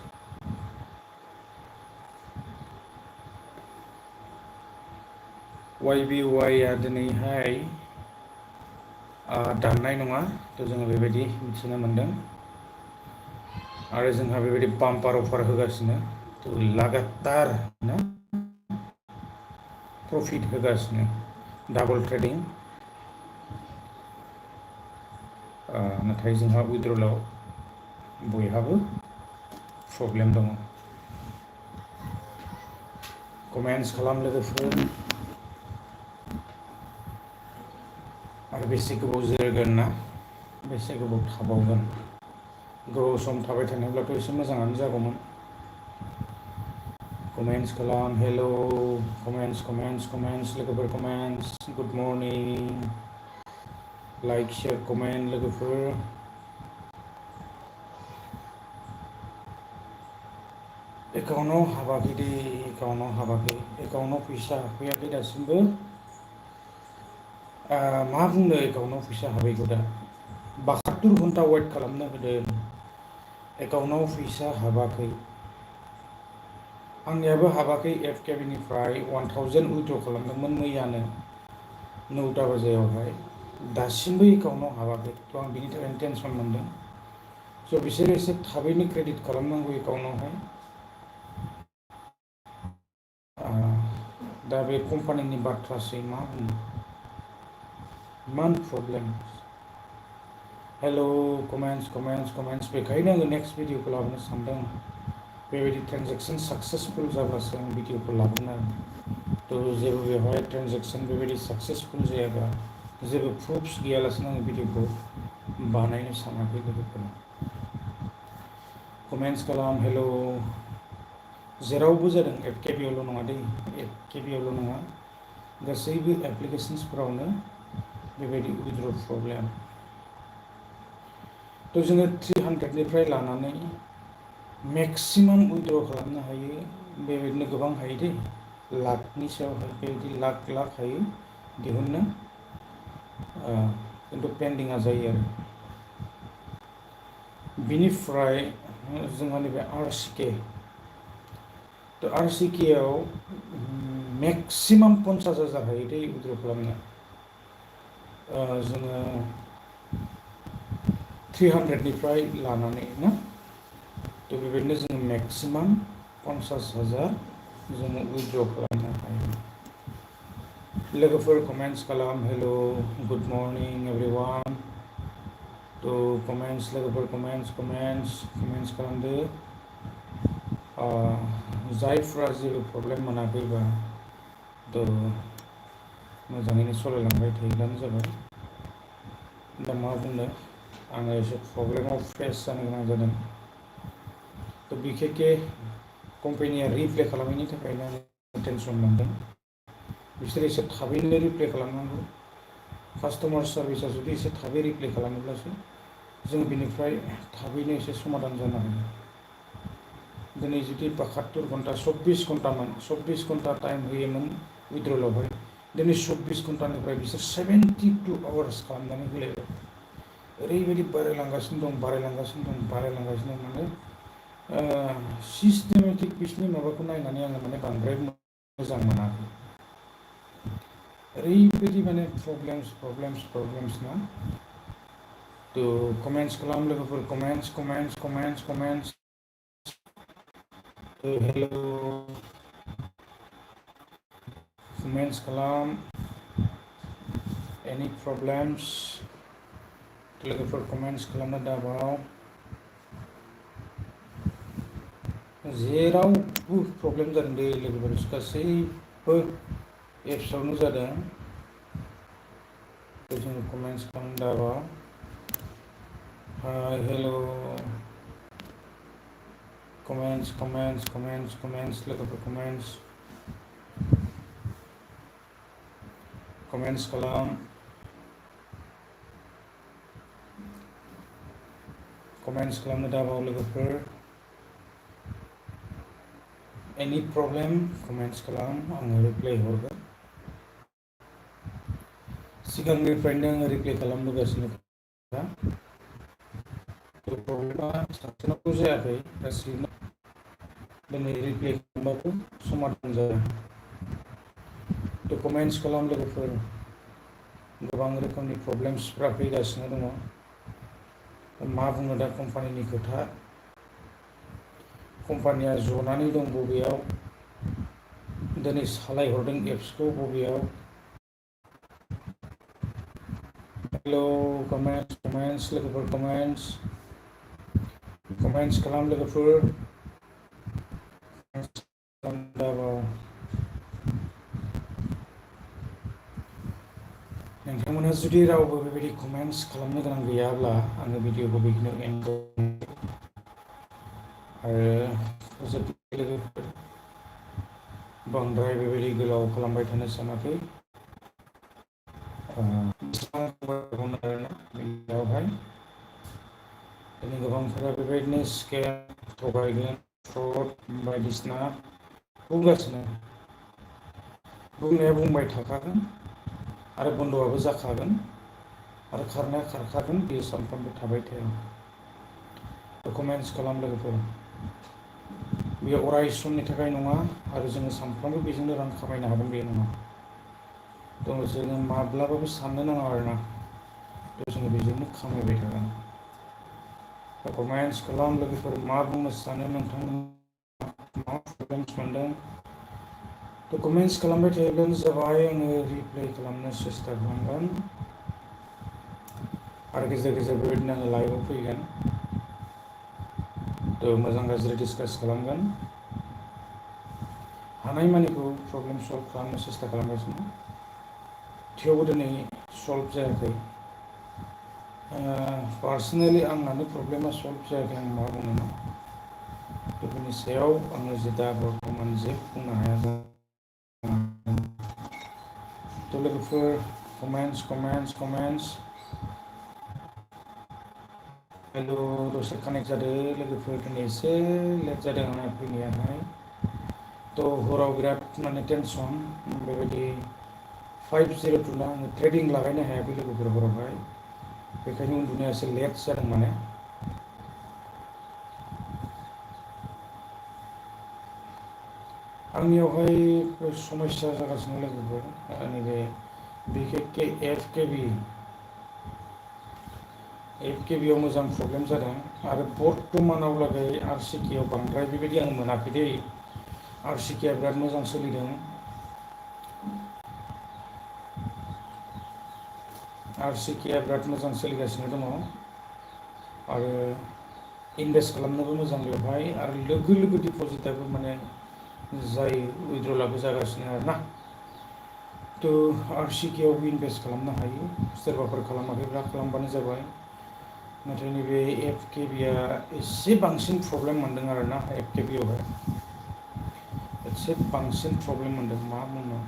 YBY दिनैहाय दाननाय नङा तो जोङो बेबायदि मिथिनो मोनदों आरो जोंहा बेबायदि बाम्पार अफार होगासिनो तो लागातार ना प्रफिट होगासिनो डाबल ट्रेडिं नाथाय जोंहा उइड्रलाव बयहाबो प्रब्लेम दङ कमेन्ट्स खालाम लोगोफोर आरो बेसे गोबाव जिरायगोन ना बेसे गोबाव थाबावगोन गोबाव सम थाबाय थानोब्लाथ' एसे मोजाङानो जागौमोन कमेन्ट्स खालाम हेलो कमेन्ट्स कमेन्ट्स कमेन्ट्स लोगोफोर comments good morning like share comment लोगोफोर एकाउन्टाव हाबाखै दे एकाउन्टाव हाबाखै एकाउन्टाव फैसा हाबफैयाखै दासिमबो मा बुंनो एकाउन्टाव फैसा हाबैखौ दा 72 घन्टा वेट खालामनो होदों एकाउन्टाव फैसा हाबाखै आंनियाबो हाबाखै एफकेबिनिफ्राय 1000 उइड्र खालामदोंमोन मैयानो 9टा बाजियावहाय दासिमबो एकाउन्टाव हाबाखै तो आं बिनि थाखायनो टेनसन मोनदों स' बिसोरो एसे थाबैनो क्रेडिट खालामनांगौ एकाउन्टावहाय दा बे कम्पानिनि बाथ्रासै मा बुंनो इमान problem hello comments comments comments बेखायनो आङो नेक्स्ट भिडिअखौ लाबोनो सानदों बेबायदि ट्रेन्जेक्सन साक्सेसफुल जाब्लासो आं भिडिअखौ लागोन आरो तो जेबो बेवहाय ट्रेन्जेक्सन बेबायदि साक्सेसफुल जायाबा जेबो प्रुफ्स गैयालासिनो आङो भिडिअखौ बानायनो सानाखै लोगोफोर कमेन्ट्स खालाम हेलो जेरावबो जादों एफकेबिआवल' नङा दै एफकेबिआवल' नङा गासैबो एप्लिकेशन्सफोरावनो बेबायदि उइड्र प्रब्लेम तो जोङो 300निफ्राय लानानै मेक्सिमाम उइड्र खालामनो हायो बेबायदिनो गोबां हायो दै लाखनि सायावहाय बेबायदि लाख लाख हायो दिहुननो खिन्थु पेन्डिङा जायो आरो बिनिफ्राय जोंहा नैबे RCK तो RCKआव मेक्सिमाम 50,000 हायो दै उइड्र खालामनो जोङो 300निफ्राय लानानै ना तो बेबायदिनो जोङो मेक्सिमाम 50,000 जोङो उइड्र खालामनो हायो लोगोफोर कमेन्ट्स खालाम हेलो गुड मर्निं एभरिवान तो कमेन्ट्स लोगोफोर कमेन्ट्स खालामदो जायफ्रा जेबो प्रब्लेम मोनाखैबा तो मोजाङैनो सालायलांबाय थायोब्लानो जाबाय दा मा बुंनो आङो एसे प्रब्लेमाव फेस जानो गोनां जादों तो बिखेखे कम्पानिया रिप्ले खालामैनि थाखायनो आं टेनसन मोनदों बिसोर एसे थाबैनो रिप्ले खालामनांगौ कास्टमार सार्भिसा जुदि एसे थाबै रिप्ले खालामोब्लासो जों बिनिफ्राय थाबैनो एसे समाधान जानो हायो दिनै जुदि 72 घन्टा 24 घन्टामोन 24 घन्टा टाइम होयोमोन उइड्रलावहाय दिनै 24 घन्टानिफ्राय बिसोर 72 आवार्स खालामनानै होलायबाय ओरैबायदि बारायलांगासिनो दं माने सिस्टेमेटिक बिसोरनि माबाखौ नायनानै आङो माने बांद्राय मोजां मोनाखै ओरैबायदि माने प्रब्लेम्स ना तो कमेन्ट्स खालाम लोगोफोर कमेन्ट्स हेलो कमेन्ट्स खालाम एनी प्रब्लेम्स लोगोफोर कमेन्ट्स खालामनो दाबाव जेरावबो प्रब्लेम जादों दे लोगोफोर गासैबो एप्सआवनो जादों जोङो कमेन्ट्स खालामदाबा हाय हेल' कमेन्ट्स लोगोफोर कमेन्ट्स खालाम कमेन्ट्स खालामनो दाबाव लोगोफोर एनि प्रब्लेम कमेन्ट्स खालाम आङो रिप्लाय हरगोन सिगांनिफ्रायनो आङो रिप्लाय खालामबोगासिनो दा प्रब्लेमा सासेनावबो जायाखै गासैबो दिनै रिप्लाय खालामबाबो समाधान जाया कमेन्ट्स खालाम लोगोफोर गोबां रोखोमनि प्रब्लेम्सफ्रा फैगासिनो दङ मा बुंनो दा कम्पानिनि खोथा कम्पानिया जनानै दं बबेयाव दिनै सालायहरदों एप्सखौ बबेयाव हेलौ कमेन्ट्स लोगोफोर कमेन्ट्स खालाम लोगोफोर नोंथांमोनहा जुदि रावबो बेबायदि कमेन्ट्स खालामनो गोनां गैयाब्ला आङो भिडिअखौ बेखिनियाव एन्ड आरो लोगोफोर बांद्राय बेबायदि गोलाव खालामबाय थानो सानाखै बेयावहाय दिनै गोबांफोरा बेबायदिनो स्केम थगायगोन फ्रड बायदिसिना बुंगासिनो बुंनाया बुंबाय थाखागोन आरो बन्द'आबो जाखागोन आरो खारनाया खारखागोन बेयो सानफ्रोमबो थाबाय थाया कमेन्ट्स खालाम लोगोफोर बेयो अराय समनि थाखाय नङा आरो जोङो सानफ्रोमबो बेजोंनो रां खामायनो हागोन बे नङा जोङो माब्लाबाबो साननो नाङा आरोना जोङो बेजोंनो खामायबाय थागोन कमेन्ट्स खालाम लोगोफोर मा बुंनो सानो नोंथांमोन मा प्रब्लेम्स मोनदों कमेन्ट्स खालामबाय थायोब्लानो जाबाय आङो रिप्लाय खालामनो सेस्था खालामगोन आरो गेजेर गेजेर बेबायदिनो आङो लाइभआव फैगोन मोजां गाज्रि डिसकास खालामगोन हानायमानिखौ प्रब्लेम सल्भ खालामनो सेस्था खालामगासिनो थेवबो दिनै सल्भ जायाखै पार्सनेलि आंनानो प्रब्लेमा सल्भ जायाखै आं मा बुंनो बेफोरनि सायाव आङो दा बर्थमान जेबो बुंनो हाया लोगोफोर कमेन्ट्स हेल' दसे कानेक्ट जादों लोगोफोर दिनै एसे लेट जादों आंना फैनायाहाय हराव बिराद माने टेनसन बेबायदि 502 ना आङो ट्रेडिं लागायनो हायाखै लोगोफोर हरावहाय बेखायनो उन्दुनाया एसे लेट जादों माने आंनियावहाय समस्या जागासिनो लोगोफोर नैबे बिखेखके एफकेबिआव मोजां प्रब्लेम जादों आरो बर्थमानाव लागै आरसिकेआव बांद्राय बेबायदि आं मोनाखै दै आरसिकेआ बिराद मोजां सोलिदों आरसिकेआ बिराद मोजां सोलिगासिनो दङ आरो इनभेस्ट खालामनोबो मोजां बेवहाय आरो लोगो लोगो डिपजिटाबो माने जायो उइड्रलाबो जागासिनो आरोना आरसिकेआवबो इनभेस्ट खालामनो हायो सोरबाफोर खालामाखैब्ला खालामबानो जाबाय नाथाय नैबे एफकेबिआ एसे बांसिन प्रब्लेम मोनदों आरोना एफकेबिआवहाय एसे बांसिन प्रब्लेम मोनदों मा बुंनो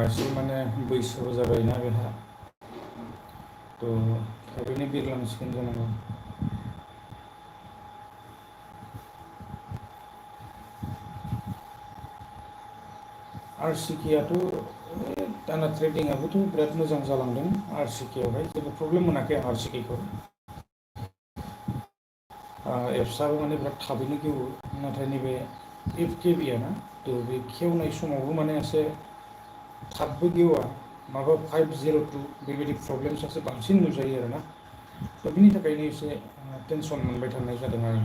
एसे माने बैसोबो जाबायना बेहा थाबैनो बिरलांसिगोन जानांगौ आरसिकेआथ' दाना ट्रेडिंआबोथ' बिराद मोजां जालांदों आरसिकेआवहाय जेबो प्रब्लेम मोनाखै आं आरसिकेखौ एप्सआबो माने बिराद थाबैनो गेवो नाथाय नैबे एफकेबिआ ना बे खेवनाय समावबो माने एसे थाबबो गेवा माबा 502 बेबायदि प्रब्लेमसासो बांसिन नुजायो आरोना बिनि थाखायनो एसे टेनसन मोनबाय थानाय जादों आरो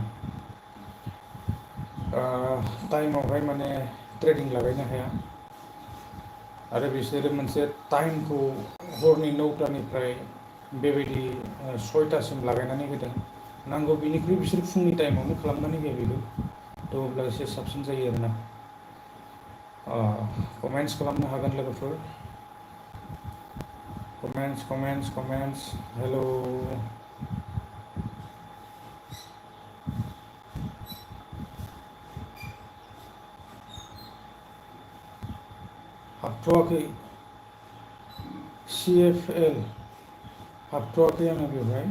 टाइमावहाय माने ट्रेडिं लागायनो हाया आरो बिसोरो मोनसे टाइमखौ हरनि 9टानिफ्राय बेबायदि 6टासिम लागायनानै होदों नांगौ बिनिख्रुइ बिसोर फुंनि टाइमावनो खालामनानै होयो बेखौ थ' अब्ला एसे साबसिन जायो आरोना कमेन्ट्स खालामनो हागोन लोगोफोर कमेन्ट्स हेल' हाबथ'वाखै CFL हाबथ'वाखै आङो बेवहाय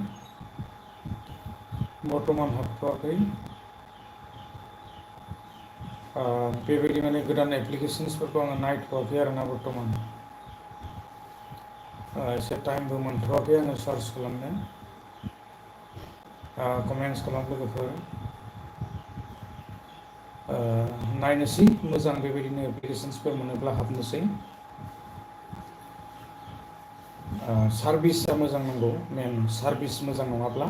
बर्थमान हाबथ'वाखै बेबायदि माने गोदान एप्लिकेसन्सफोरखौ आङो नायथ'वाखै आरोना बर्थमान एसे टाइमबो मोनथ'वाखै आङो सार्च खालामनो कमेन्ट्स खालाम लोगोफोर नायनोसै मोजां बेबायदिनो एप्लिकेसन्सफोर मोनोब्ला हाबनोसै सार्भिसा मोजां नांगौ मेन सार्भिस मोजां नङाब्ला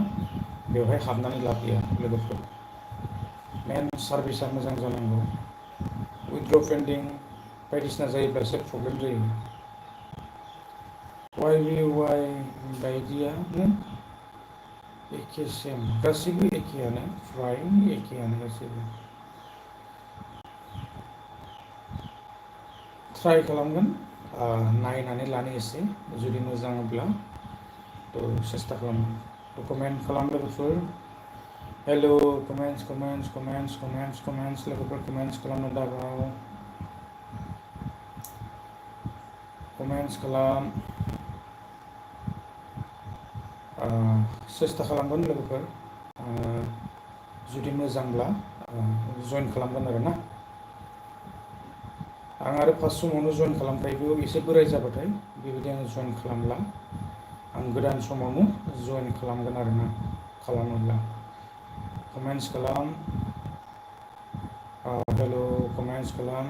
बेवहाय हाबनानै लाब गैया लोगोफोर मेन सार्भिसा मोजां जानांगौ उइथड्र पेन्डिं बायदिसिना जायोब्ला एसे प्रब्लेम जायो YBY बायदियानो एखे सेम गासैबो एखेयानो फ्राय एखेयानो गासैबो ट्राइ खालामगोन नायनानै लानो एसे जुदि मोजांब्ला थ' सेस्था खालामगोन कमेन्ट खालाम लोगोफोर हेल' कमेन्ट्स लोगोफोर कमेन्ट्स खालामनो दाबाव कमेन्ट्स खालाम सेस्था खालामगोन लोगोफोर जुदि मोजांब्ला जइन खालामगोन आरोना आं आरो फार्स्ट समावनो जइन खालामखायोबो एसे बोराय जाबाथाय बेबायदि आङो जइन खालामला आं गोदान समावनो जइन खालामगोन आरोना खालामोब्ला कमेन्ट्स खालाम हेल' कमेन्ट्स खालाम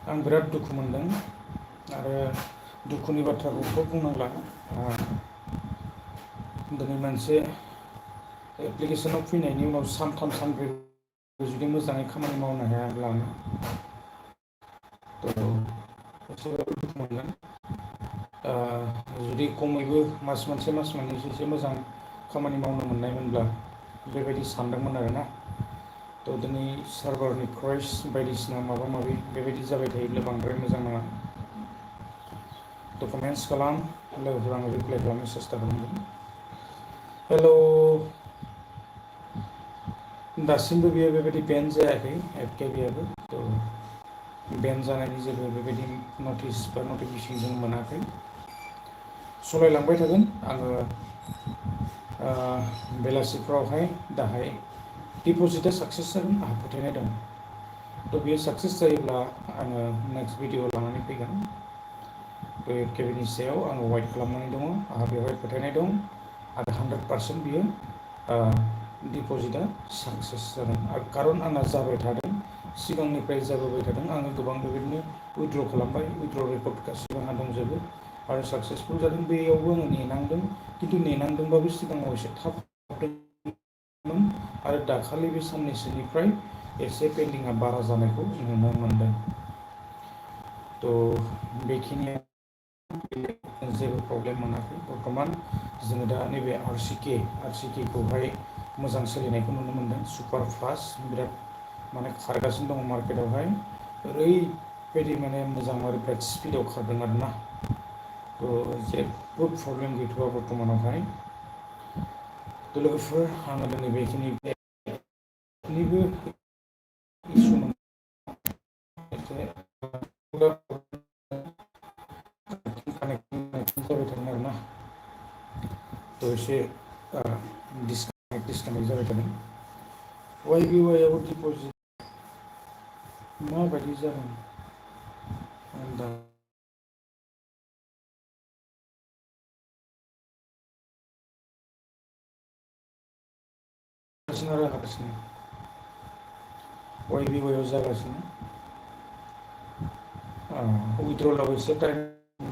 आं बिराद दुखु मोनदों आरो दुखुनि बाथ्राखौथ' बुंनांला दिनै मोनसे एप्लिकेसनाव फैनायनि उनाव सानथाम सानब्रै जुदि मोजाङै खामानि मावनो हायाब्ला एसेबाबो दुखु मोनगोन जुदि खमैबो मास मोनसे मास मोननैसो एसे मोजां खामानि मावनो मोननायमोनब्ला बेबायदि सानदोंमोन आरोना थ' दिनै सार्भारनि क्राइस बायदिसिना माबा माबि बेबायदि जाबाय थायोब्ला बांद्राय मोजां नङा थ' कमेन्ट्स खालाम लोगोफोर आङो रिप्लाइ खालामनो सेस्था खालामगोन हेल' दासिमबो बियो बेबायदि बेन जायाखै एफकेबिआबो थ' बेन जानायनि जेबो बेबायदि नटिस बा नटिफिकेसन जों मोनाखै सालायलांबाय थागोन आङो बेलासिफ्रावहाय दाहाय डिप'जिटआ साक्सेस जागोन आंहा फोथायनाय दं थ' बेयो साक्सेस जायोब्ला आङो नेक्स्ट भिडिअ लानानै फैगोन बे केबिनि सायाव आङो वाइट खालामनानै दङ आंहा बेवहाय फोथायनाय दं आरो 100% बियो डिप'जिटआ साक्सेस जागोन आरो खारन आंना जाबाय थादों सिगांनिफ्राय जाबोबाय थादों आङो गोबां बेबायदिनो उइथड्र खालामबाय उइथड्र रेकर्ड गासिबो आंहा दंजोबो आरो साक्सेसफुल जादों बेयावबो आङो नेनांदों खिन्थु नेनांदोंबाबो सिगाङाव एसे थाब हाबदोंमोन आरो दाखालि बे साननैसोनिफ्राय एसे पेन्डिंआ बारा जानायखौ नुनो मोनदों थ' बेखिनिया जेबो प्रब्लेम मोनाखै बर्थमान जोङो दा नैबे आरसिकेखौहाय मोजां सोलिनायखौ नुनो मोनदों सुपार फास्ट बिराद माने खारगासिनो दङ मार्केटावहाय ओरैबायदि माने मोजां आरो बिराद स्पिडाव खारदों आरोना थ' जेबो प्रब्लेम गैथ'वा बर्थमानावहाय थ' लोगोफोर आङो दिनै बेखिनिबो इसु कानेक्टिं जाबाय थादों आरोना थ' एसे डिसकानेक्ट जाबाय थादों YBYआबो डिप'जिट माबायदि जादों दा आरो हागासिनो YBYआव जागासिनो उइथड्रलाव एसे टाइम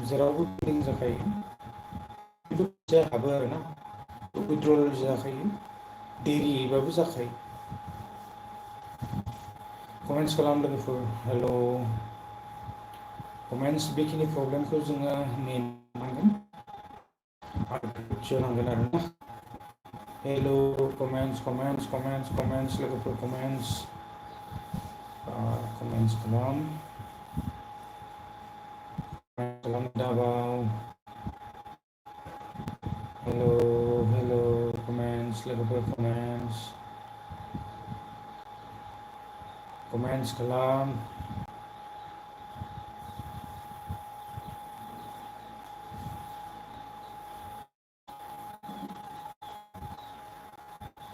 जेरावबो पेन्डिं जाखायो खिन्थु फैसाया हाबो आरोना उइथड्रल जाखायो देरियैबाबो जाखायो कमेन्ट्स खालाम लोगोफोर हेल' कमेन्ट्स बेखिनि प्रब्लेमखौ जोङो नेनांगोन आरो नांगोन आरोना हेल' कमेन्ट्स लोगोफोर कमेन्ट्स खालाम दाबाव हेल' कमेन्ट्स लोगोफोर कमेन्ट्स खालाम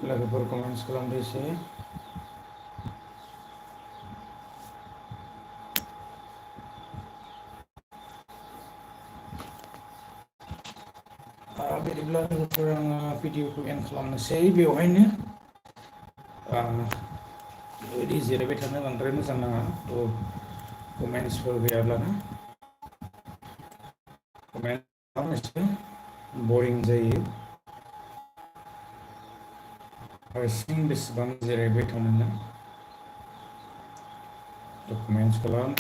लोगोफोर कमेन्ट्स खालामदो एसे बिदिब्ला लोगोफोर आङो भिडिअखौ एन्ड खालामनोसै बेवहायनो बिदि जिरायबाय थानो बांद्राय मोजां नाङा थ' कमेन्ट्सफोर गैयाब्लाना कमेन्ट बरिं जायो हारसिं बेसेबां जिरायबाय थानो थ' कमेन्ट्स खालाम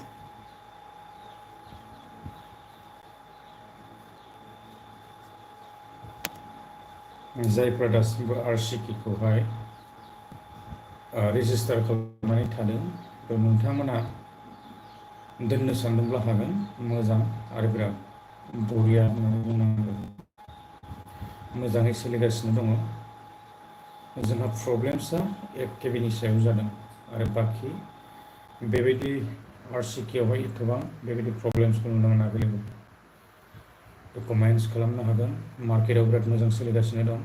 जायफ्रा दासिमबो आरसिकिखौहाय रेजिस्टार खालामनानै थादों थ' नोंथांमोना दोननो सानदोंब्ला हागोन मोजां आरो बिराद बरिया होननानै बुंनांगोन मोजाङै सोलिगासिनो दङ जोंहा प्रब्लेम्सआ एक केबिनि सायाव जादों आरो बाखि बेबायदि आरसिकियावहाय एथबां बेबायदि प्रब्लेम्सखौ नुनो मोनाखै लोगोफोर कमेन्ट्स खालामनो हागोन मार्केटआव बिराद मोजां सोलिगासिनो दं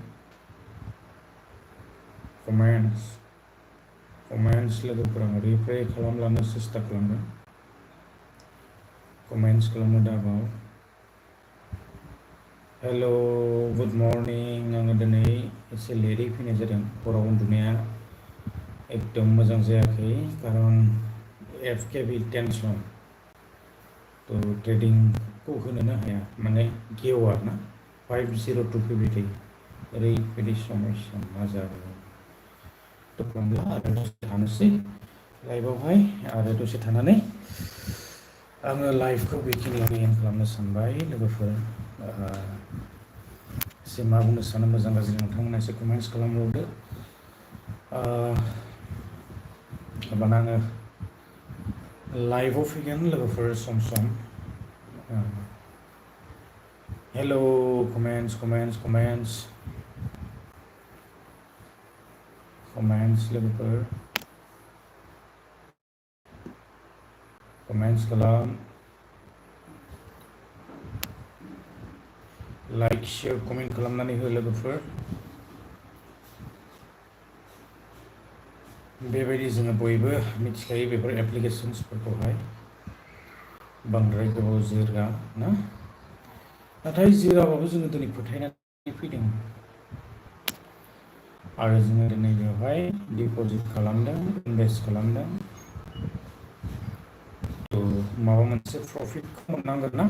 कमेन्ट्स लोगोफोर आं रिप्लाइ खालामलांनो सेस्था खालामगोन कमेन्ट्स खालामनो दाबाव हेल' गुड मर्निं आङो दिनै एसे लेटै फैनाय जादों हराव उन्दुनाया एकदम मोजां जायाखै खारन एफकेबि टेनसन थ' ट्रेडिंखौ होनोनो हाया माने गेवा ना 502 फैबाय थायो ओरैबायदि समस्या मा जागोन थ' आरो दसे थानोसै लाइभआवहाय आरो दसे थानानै आङो लाइभखौ बेखिनियावनो एन्ड खालामनो सानबाय लोगोफोर एसे मा बुंनो सानो मोजां गाज्रि नोंथांमोना एसे कमेन्ट्स खालामहरदो होमबाना आङो लाइभआव फैगोन लोगोफोर सम हेल' कमेन्ट्स लोगोफोर कमेन्ट्स खालाम लाइक शेयार कमेन्ट खालामनानै हो लोगोफोर बेबायदि जोङो बयबो मिथिखायो बेफोर एप्लिकेशन्सफोरखौहाय बांद्राय गोबाव जोरा ना नाथाय जोराबाबो जोङो दिनै फोथायनानै फैदों आरो जोङो दिनै बेवहाय डिप'जिट खालामदों इनभेस्ट खालामदों थ' माबा मोनसे प्रफिटखौ मोननांगोन ना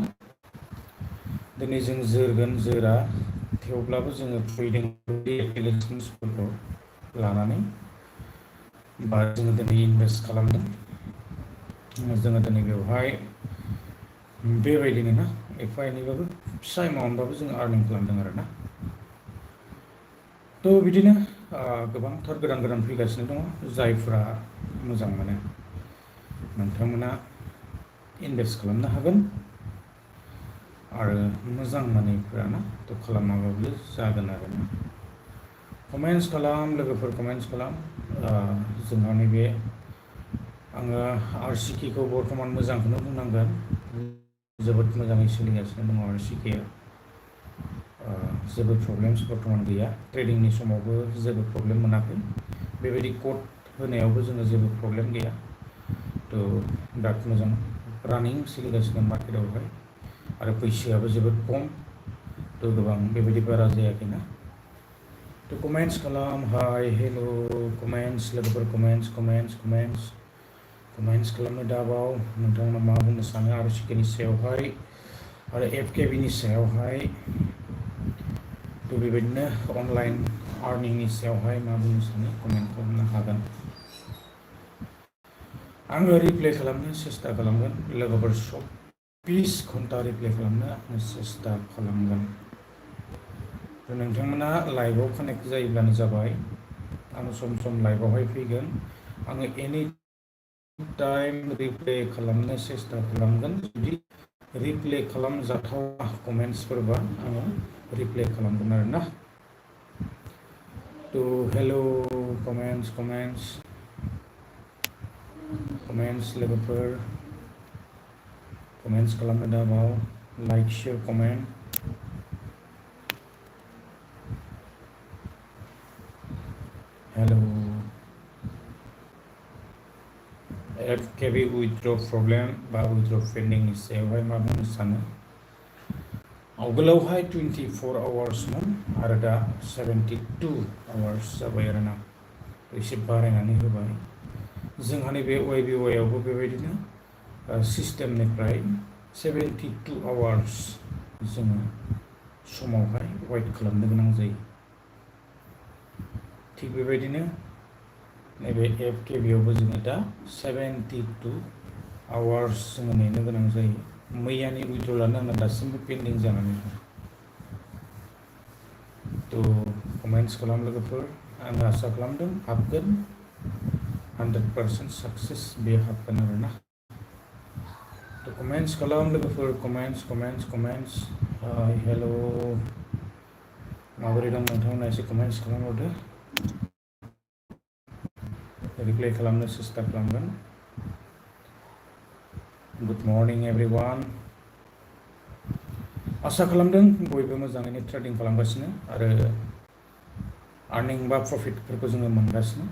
दिनै जों जोरगोन जोरा थेवब्लाबो जोङो फैदों एप्लिकेशन्सफोरखौ लानानै बा जोङो दिनै इनभेस्ट खालामदों जोङो दिनै बेवहाय बेबायदिनो ना एफा एनैबाबो फिसा एमाउन्टबाबो जोङो आर्निं खालामदों आरो ना थ' बिदिनो गोबांथार गोदान फैगासिनो दङ जायफ्रा मोजां मोनो नोंथांमोना इनभेस्ट खालामनो हागोन आरो मोजां मानिफोरा ना थ' खालामाबाबो जागोन आरो ना कमेन्ट्स खालाम लोगोफोर कमेन्ट्स खालाम जोंहा नैबे आङो आरसिकिखौ बर्थमान मोजांखौनो बुंनांगोन जोबोद मोजाङै सोलिगासिनो दङ आरसिकिया जेबो प्रब्लेम्स बर्थमान गैया ट्रेडिंनि समावबो जेबो प्रब्लेम मोनाखै बेबायदि कड होनायावबो जोङो जेबो प्रब्लेम गैया थ' बिराद मोजां रानिं सोलिगासिनो मार्केटआवहाय आरो फैसायाबो जोबोद खम थ' गोबां बेबायदि बारा जायाखैना थ' कमेन्ट्स खालाम हाय हेल' कमेन्ट्स लोगोफोर कमेन्ट्स खालामनो दाबाव नोंथांमोना मा बुंनो सानो आरसिकिनि सायावहाय आरो एफकेबिनि सायावहाय थ' बेबायदिनो अनलाइन आर्निंनि सायावहाय मा बुंनो सानो कमेन्ट खालामनो हागोन आङो रिप्लाइ खालामनो सेस्था खालामगोन लोगोफोर सब 20 घन्टा रिप्ले खालामनो आङो सेस्था खालामगोन। नोंथांमोना लाइभआव कानेक्ट जायोब्लानो जाबाय। आं सम सम लाइभआवहाय फैगोन। आङो एनि टाइम रिप्ले खालामनो सेस्था खालामगोन। जुदि रिप्ले खालामजाथावा कमेन्ट्सफोरबा आङो रिप्ले खालामगोन आरोना। तो हेलो कमेन्ट्स लोगोफोर कमेन्ट्स खालामनो दाबाव like share comment. Hello FKB withdraw problem बा उइथड्र पेन्डिंनि सायावहाय मा बुंनो सानो? आवगोलावहाय 24 आवार्समोन आरो दा 72 आवार्स जाबाय आरोना। एसे बारायनानै होबाय। जोंहा नैबे YBY आवबो बेबायदिनो सिस्टेमनिफ्राय 72 आवार्स जोङो समावहाय वेट खालामनो गोनां जायो। थिग बेबायदिनो नैबे FKB आवबो जोङो दा 72 आवार्स जोङो नेनो गोनां जायो। मैयानि उइथड्रलानो आंना दासिमबो पेन्डिं जानानै दं। तो कमेन्ट्स खालाम लोगोफोर। आं आसा खालामदों हाबगोन। 100% साक्सेस बे हाबगोन आरोना। तो कमेन्ट्स खालाम लोगोफोर कमेन्ट्स। हाय हेलो माबोरै दं नोंथांमोना एसे कमेन्ट्स खालामहरदो। रिप्लाइ खालामनो सेस्था खालामगोन। Good morning everyone. आसा खालामदों बयबो मोजाङैनो ट्रेडिं खालामगासिनो आरो आर्निं बा प्रफिटफोरखौ जोङो मोनगासिनो।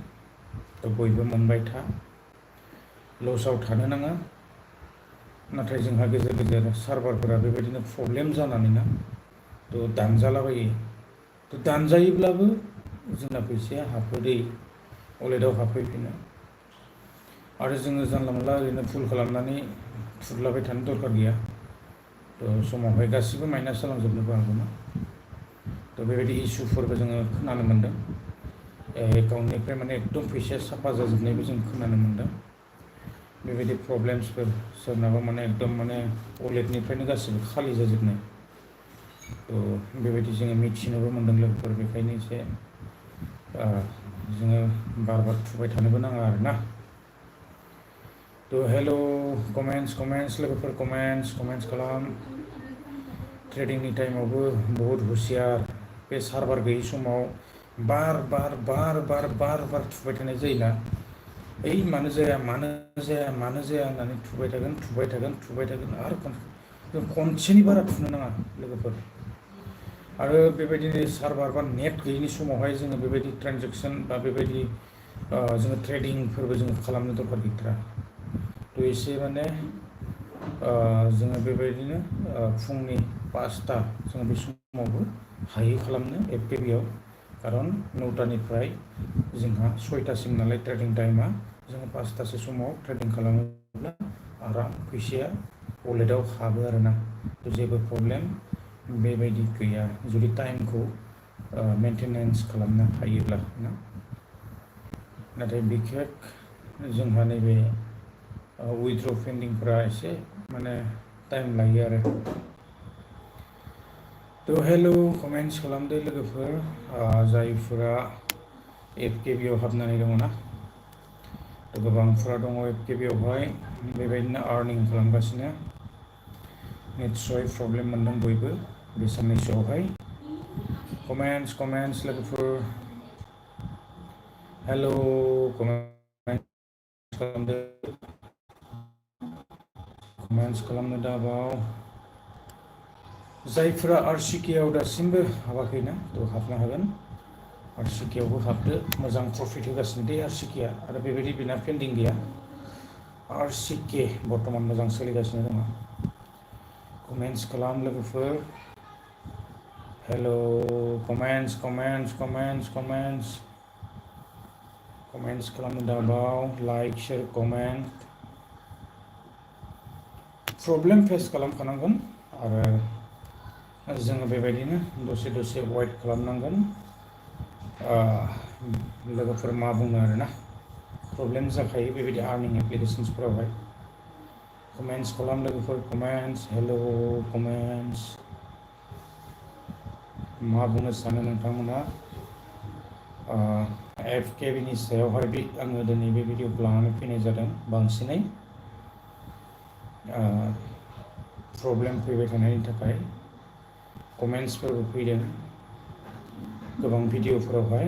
तो बयबो मोनबाय था। लसआव थानो नाङा। नाथाय जोंहा गेजेर गेजेर सार्भारफोरा बेबायदिनो प्रब्लेम जानानै ना तो दानजालाबायो। तो दानजायोब्लाबो जोंना फैसाया हाबफैदै वालेटाव हाबफैफिनो। आरो जोङो जानला मोनला ओरैनो फुल खालामनानै थुरलाबाय थानो दरकार गैया। तो समावहाय गासिबो माइनास जालांजोबनोबो हागौना। तो बेबायदि इसुफोरबो जोङो खोनानो मोन्दों। एकाउन्टनिफ्राय माने एकदम फैसाया साफा जाजोबनायबो जों खोनानो मोन्दों। बेबायदि प्रब्लेम्सफोर सोरनाबा माने एकदम माने वालेटनिफ्रायनो गासिबो खालि जाजोबनाय। तो बेबायदि जोङो मिथिनोबो मोन्दों लोगोफोर। बेखायनो एसे जोङो बार बार थुबाय थानोबो नाङा आरोना। तो हेलो कमेन्ट्स लोगोफोर कमेन्ट्स खालाम। ट्रेडिंनि टाइमावबो बहुत हुसियार। बे सार्भार गैयै समाव बार बार थुबाय थानाय जायोना। ओइ मानो जाया होननानै थुबाय थागोन आरो खनसेनि बारा थुनो नाङा लोगोफोर। आरो बेबायदिनो सार्भार बा नेट गैयिनि समावहाय जोङो बेबायदि ट्रेनजेक्सन बा बेबायदि जोङो ट्रेडिंफोरबो जोङो खालामनो दरकार गैथारा। तो एसे माने जोङो बेबायदिनो फुंनि 5टा जोङो बे समावबो हायो खालामनो FKB आव। खारन 9टानिफ्राय जोंहा 6टासिम नालाय ट्रेडिं टाइमा। जोङो 5टासो समाव ट्रेडिं खालामोब्ला आराम फैसाया वालेटाव हाबो आरोना। तो जेबो प्रब्लेम बेबायदि गैया जुदि टाइमखौ मेनटेनेन्स खालामनो हायोब्ला ना। नाथाय बिखेक जोंहा नैबे उइथड्र पेन्डिंफोरा एसे माने टाइम लायो आरो। तो हेलो कमेन्ट्स खालामदो लोगोफोर जायफोरा FKB आव हाबनानै दङ ना। तो गोबांफोरा दङ FKB आवहाय बेबायदिनो आर्निं खालामगासिनो। निस्सय प्रब्लेम मोन्दों बयबो बे साननैसोआवहाय। कमेन्ट्स लोगोफोर। हेलो कमेन्ट्स खालामनो दाबाव। जायफोरा RCK आव दासिमबो हाबाखैना तो हाबनो हागोन। RCK आवबो हाबदो। मोजां प्रफिट होगासिनो दे RCK आ आरो बेबायदि बिना पेन्डिं गैया। RCK बर्थमान मोजां सोलिगासिनो दङ। कमेन्ट्स खालाम लोगोफोर। हेलो कमेन्ट्स खालामनो दाबाव like share comment. Problem face खालामखानांगोन आरो जोङो बेबायदिनो दसे वेट खालामनांगोन। लोगोफोर मा बुङो आरोना। प्रब्लेम जाखायो बेबायदि आर्निं एप्लिकेशन्सफोरावहाय। कमेन्ट्स खालाम लोगोफोर कमेन्ट्स हेलो कमेन्ट्स मा बुंनो सानो नोंथांमोना FKBनि सायावहाय आङो दिनै बे भिडिअखौ लानानै फैनाय जादों बांसिनै प्रब्लेम फैबाय थानायनि थाखाय कमेन्ट्सफोरबो फैदों गोबां भिडिअफोरावहाय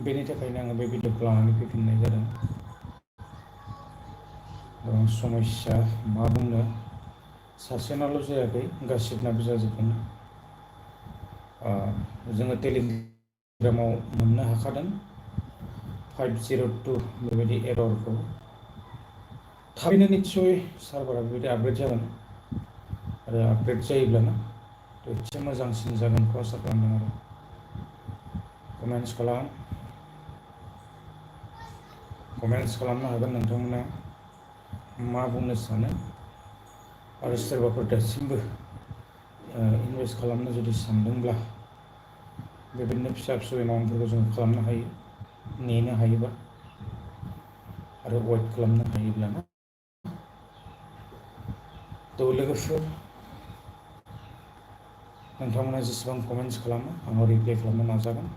बेनि थाखायनो आङो बे भिडिअखौ लानानै फैफिननाय जादों गोबां समस्या मा बुंनो सासेनाल' जायाखै गासिबनाबो जाजोबदों जोङो टेलिग्रामाव मोननो हाखादों 502 बेबायदि एररखौ थाबैनो निस्सय सार्भारा बेबायदि आपग्रेड जागोन आरो आपग्रेड जायोब्लाना एसे मोजांसिन जागोनखौ आसा खालामदों आरो कमेन्ट्स खालामनो हागोन नोंथांमोना मा बुंनो सानो आरो सोरबाफोर दासिमबो इनभेस्ट खालामनो जुदि सानदोंब्ला बेबायदिनो फिसा फिसौ एमाउन्टफोरखौ जों खालामनो हायो नेनो हायोबा आरो वेट खालामनो हायोब्लाना लोगोफोर नोंथांमोना जेसेबां कमेन्ट्स खालामो आङो रिप्लाइ खालामनो नाजागोन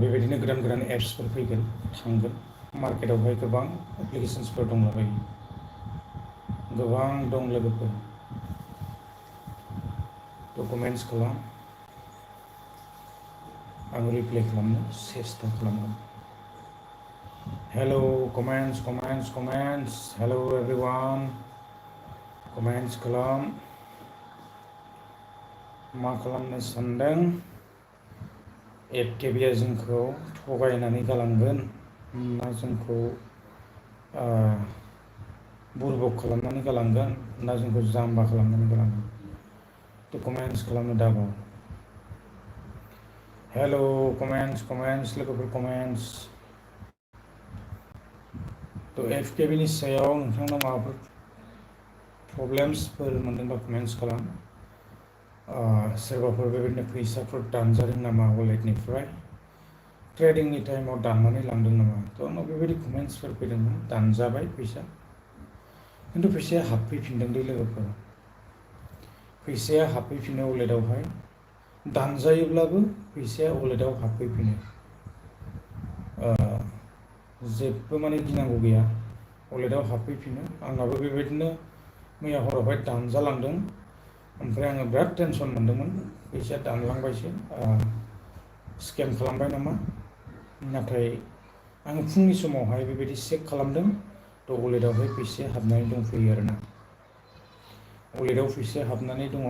बेबायदिनो गोदान गोदान एप्सफोर फैगोन थांगोन मार्केटावहाय गोबां एप्लिकेसन्सफोर दंलाबायो गोबां दं लोगोफोर कमेन्ट्स खालाम आं रिप्लाइ खालामनो सेस्था खालामगोन hello comments hello everyone comments खालाम मा खालामनो सानदों FKBआ जोंखौ थगायनानै गालांगोन ना जोंखौ बुरबक खालामनानै गालांगोन ना जोंखौ जाम्बा खालामनानै गालांगोन कमेन्ट्स खालामनो दाबाव हेलो कमेन्ट्स लोगोफोर कमेन्ट्स FKBनि सायाव नोंथांनाव माबाफोर प्रब्लेम्सफोर मोनदोंबा कमेन्ट्स खालाम सोरबाफोर बेबायदिनो फैसाफोर दानजादों नामा वालेटनिफ्राय ट्रेडिंनि टाइमाव दाननानै लांदों नामा आंनाव बेबायदि कमेन्ट्सफोर फैदोंमोन दानजाबाय फैसा खिन्थु फैसाया हाबफैफिनदों दे लोगोफोर फैसाया हाबफैफिनो वालेटआवहाय दानजायोब्लाबो फैसाया वालेटआव हाबफैफिनो जेबो माने गिनांगौ गैया वालेटआव हाबफैफिनो आंनाबो बेबायदिनो मैया हरावहाय दानजालांदों ओमफ्राय आङो बिराद टेनसन मोन्दोंमोन फैसाया दानलांबायसो स्केम खालामबाय नामा नाथाय आङो फुंनि समावहाय बेबायदि चेक खालामदों वालेटआवहाय फैसाया हाबनानै दंफैयो आरोना वालेटआव फैसाया हाबनानै दङ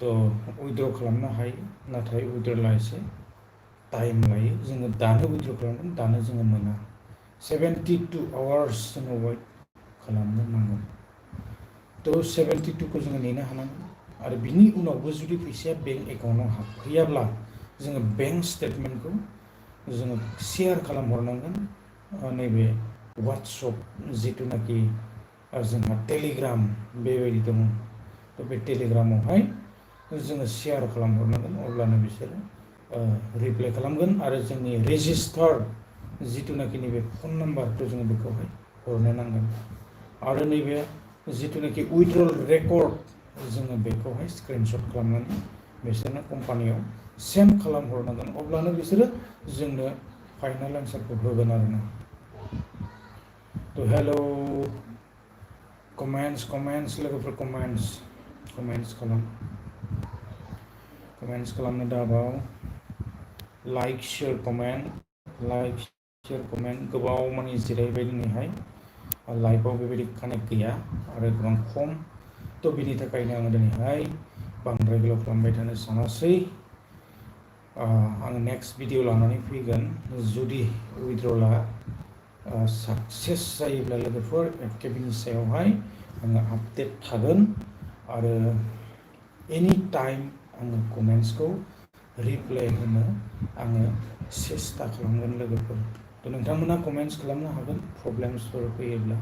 उइथड्र खालामनो हायो नाथाय उइथड्रला एसे टाइम लायो जोङो दानो उइथड्र खालामगोन दानो जोङो मोना 72 आवार्स जोङो वेट खालामनो नांगोन 72 जोङो नेनो हानांगोन आरो बिनि उनावबो जुदि फैसाया बेंक एकाउन्टाव हाबफैयाब्ला जोङो बेंक स्टेटमेन्टखौ जोङो शेयार खालामहरनांगोन नैबे वाट्सएप जिथुनाखि जोंहा टेलिग्राम बेबायदि दङ बे टेलिग्रामावहाय जोङो शेयार खालामहरनांगोन अब्लानो बिसोरो रिप्लाइ खालामगोन आरो जोंनि रेजिस्टार्ड जिथुनाखि नैबे फन नाम्बारखौ जोङो बेखौहाय हरनो नांगोन आरो नैबे जिथुनाखि उइथड्रल रेकर्ड जोङो बेखौहाय स्क्रिनशट खालामनानै बिसोरनो कम्पानियाव सेन्ड खालामहरनांगोन अब्लानो बिसोरो जोंनो फाइनाल एन्सारखौ होगोन आरोना हेलो कमेन्ट्स लोगोफोर कमेन्ट्स खालामनो दाबाव लाइक शेयार कमेन्ट गोबाव माने जिरायबाय दिनैहाय लाइफआव बेबायदि कानेक्ट गैया आरो गोबां खम बिनि थाखायनो आङो दिनैहाय बांद्राय गोलाव खालामबाय थानो सानासै आङो नेक्स्ट भिडिअ लानानै फैगोन जुदि उइथड्रला साक्सेस जायोब्ला लोगोफोर FKBनि सायावहाय आङो आपडेट थागोन आरो एनि टाइम आङो कमेन्ट्सखौ रिप्लाइ होनो आङो सेस्था खालामगोन लोगोफोर नोंथांमोना कमेन्ट्स खालामनो हागोन प्रब्लेम्सफोर फैयोब्ला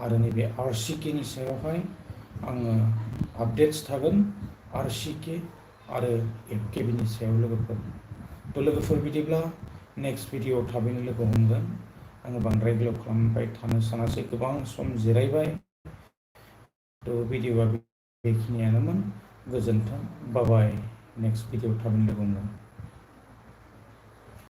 आरो नैबे RCKनि सायावहाय आङो आपडेट्स थागोन RCK आरो FKBनि सायाव लोगोफोर बिदिब्ला नेक्स्ट भिडिअ थाबैनो लोगो हमगोन आङो बांद्राय गोलाव खालामबाय थानो सानासै, गोबां सम जिरायबाय। थ' भिडिअआ बेखिनियानोमोन। गोजोन्थों, बाय बाय। नेक्स्ट भिडिअ थाबैनो लोगो मोनगोन।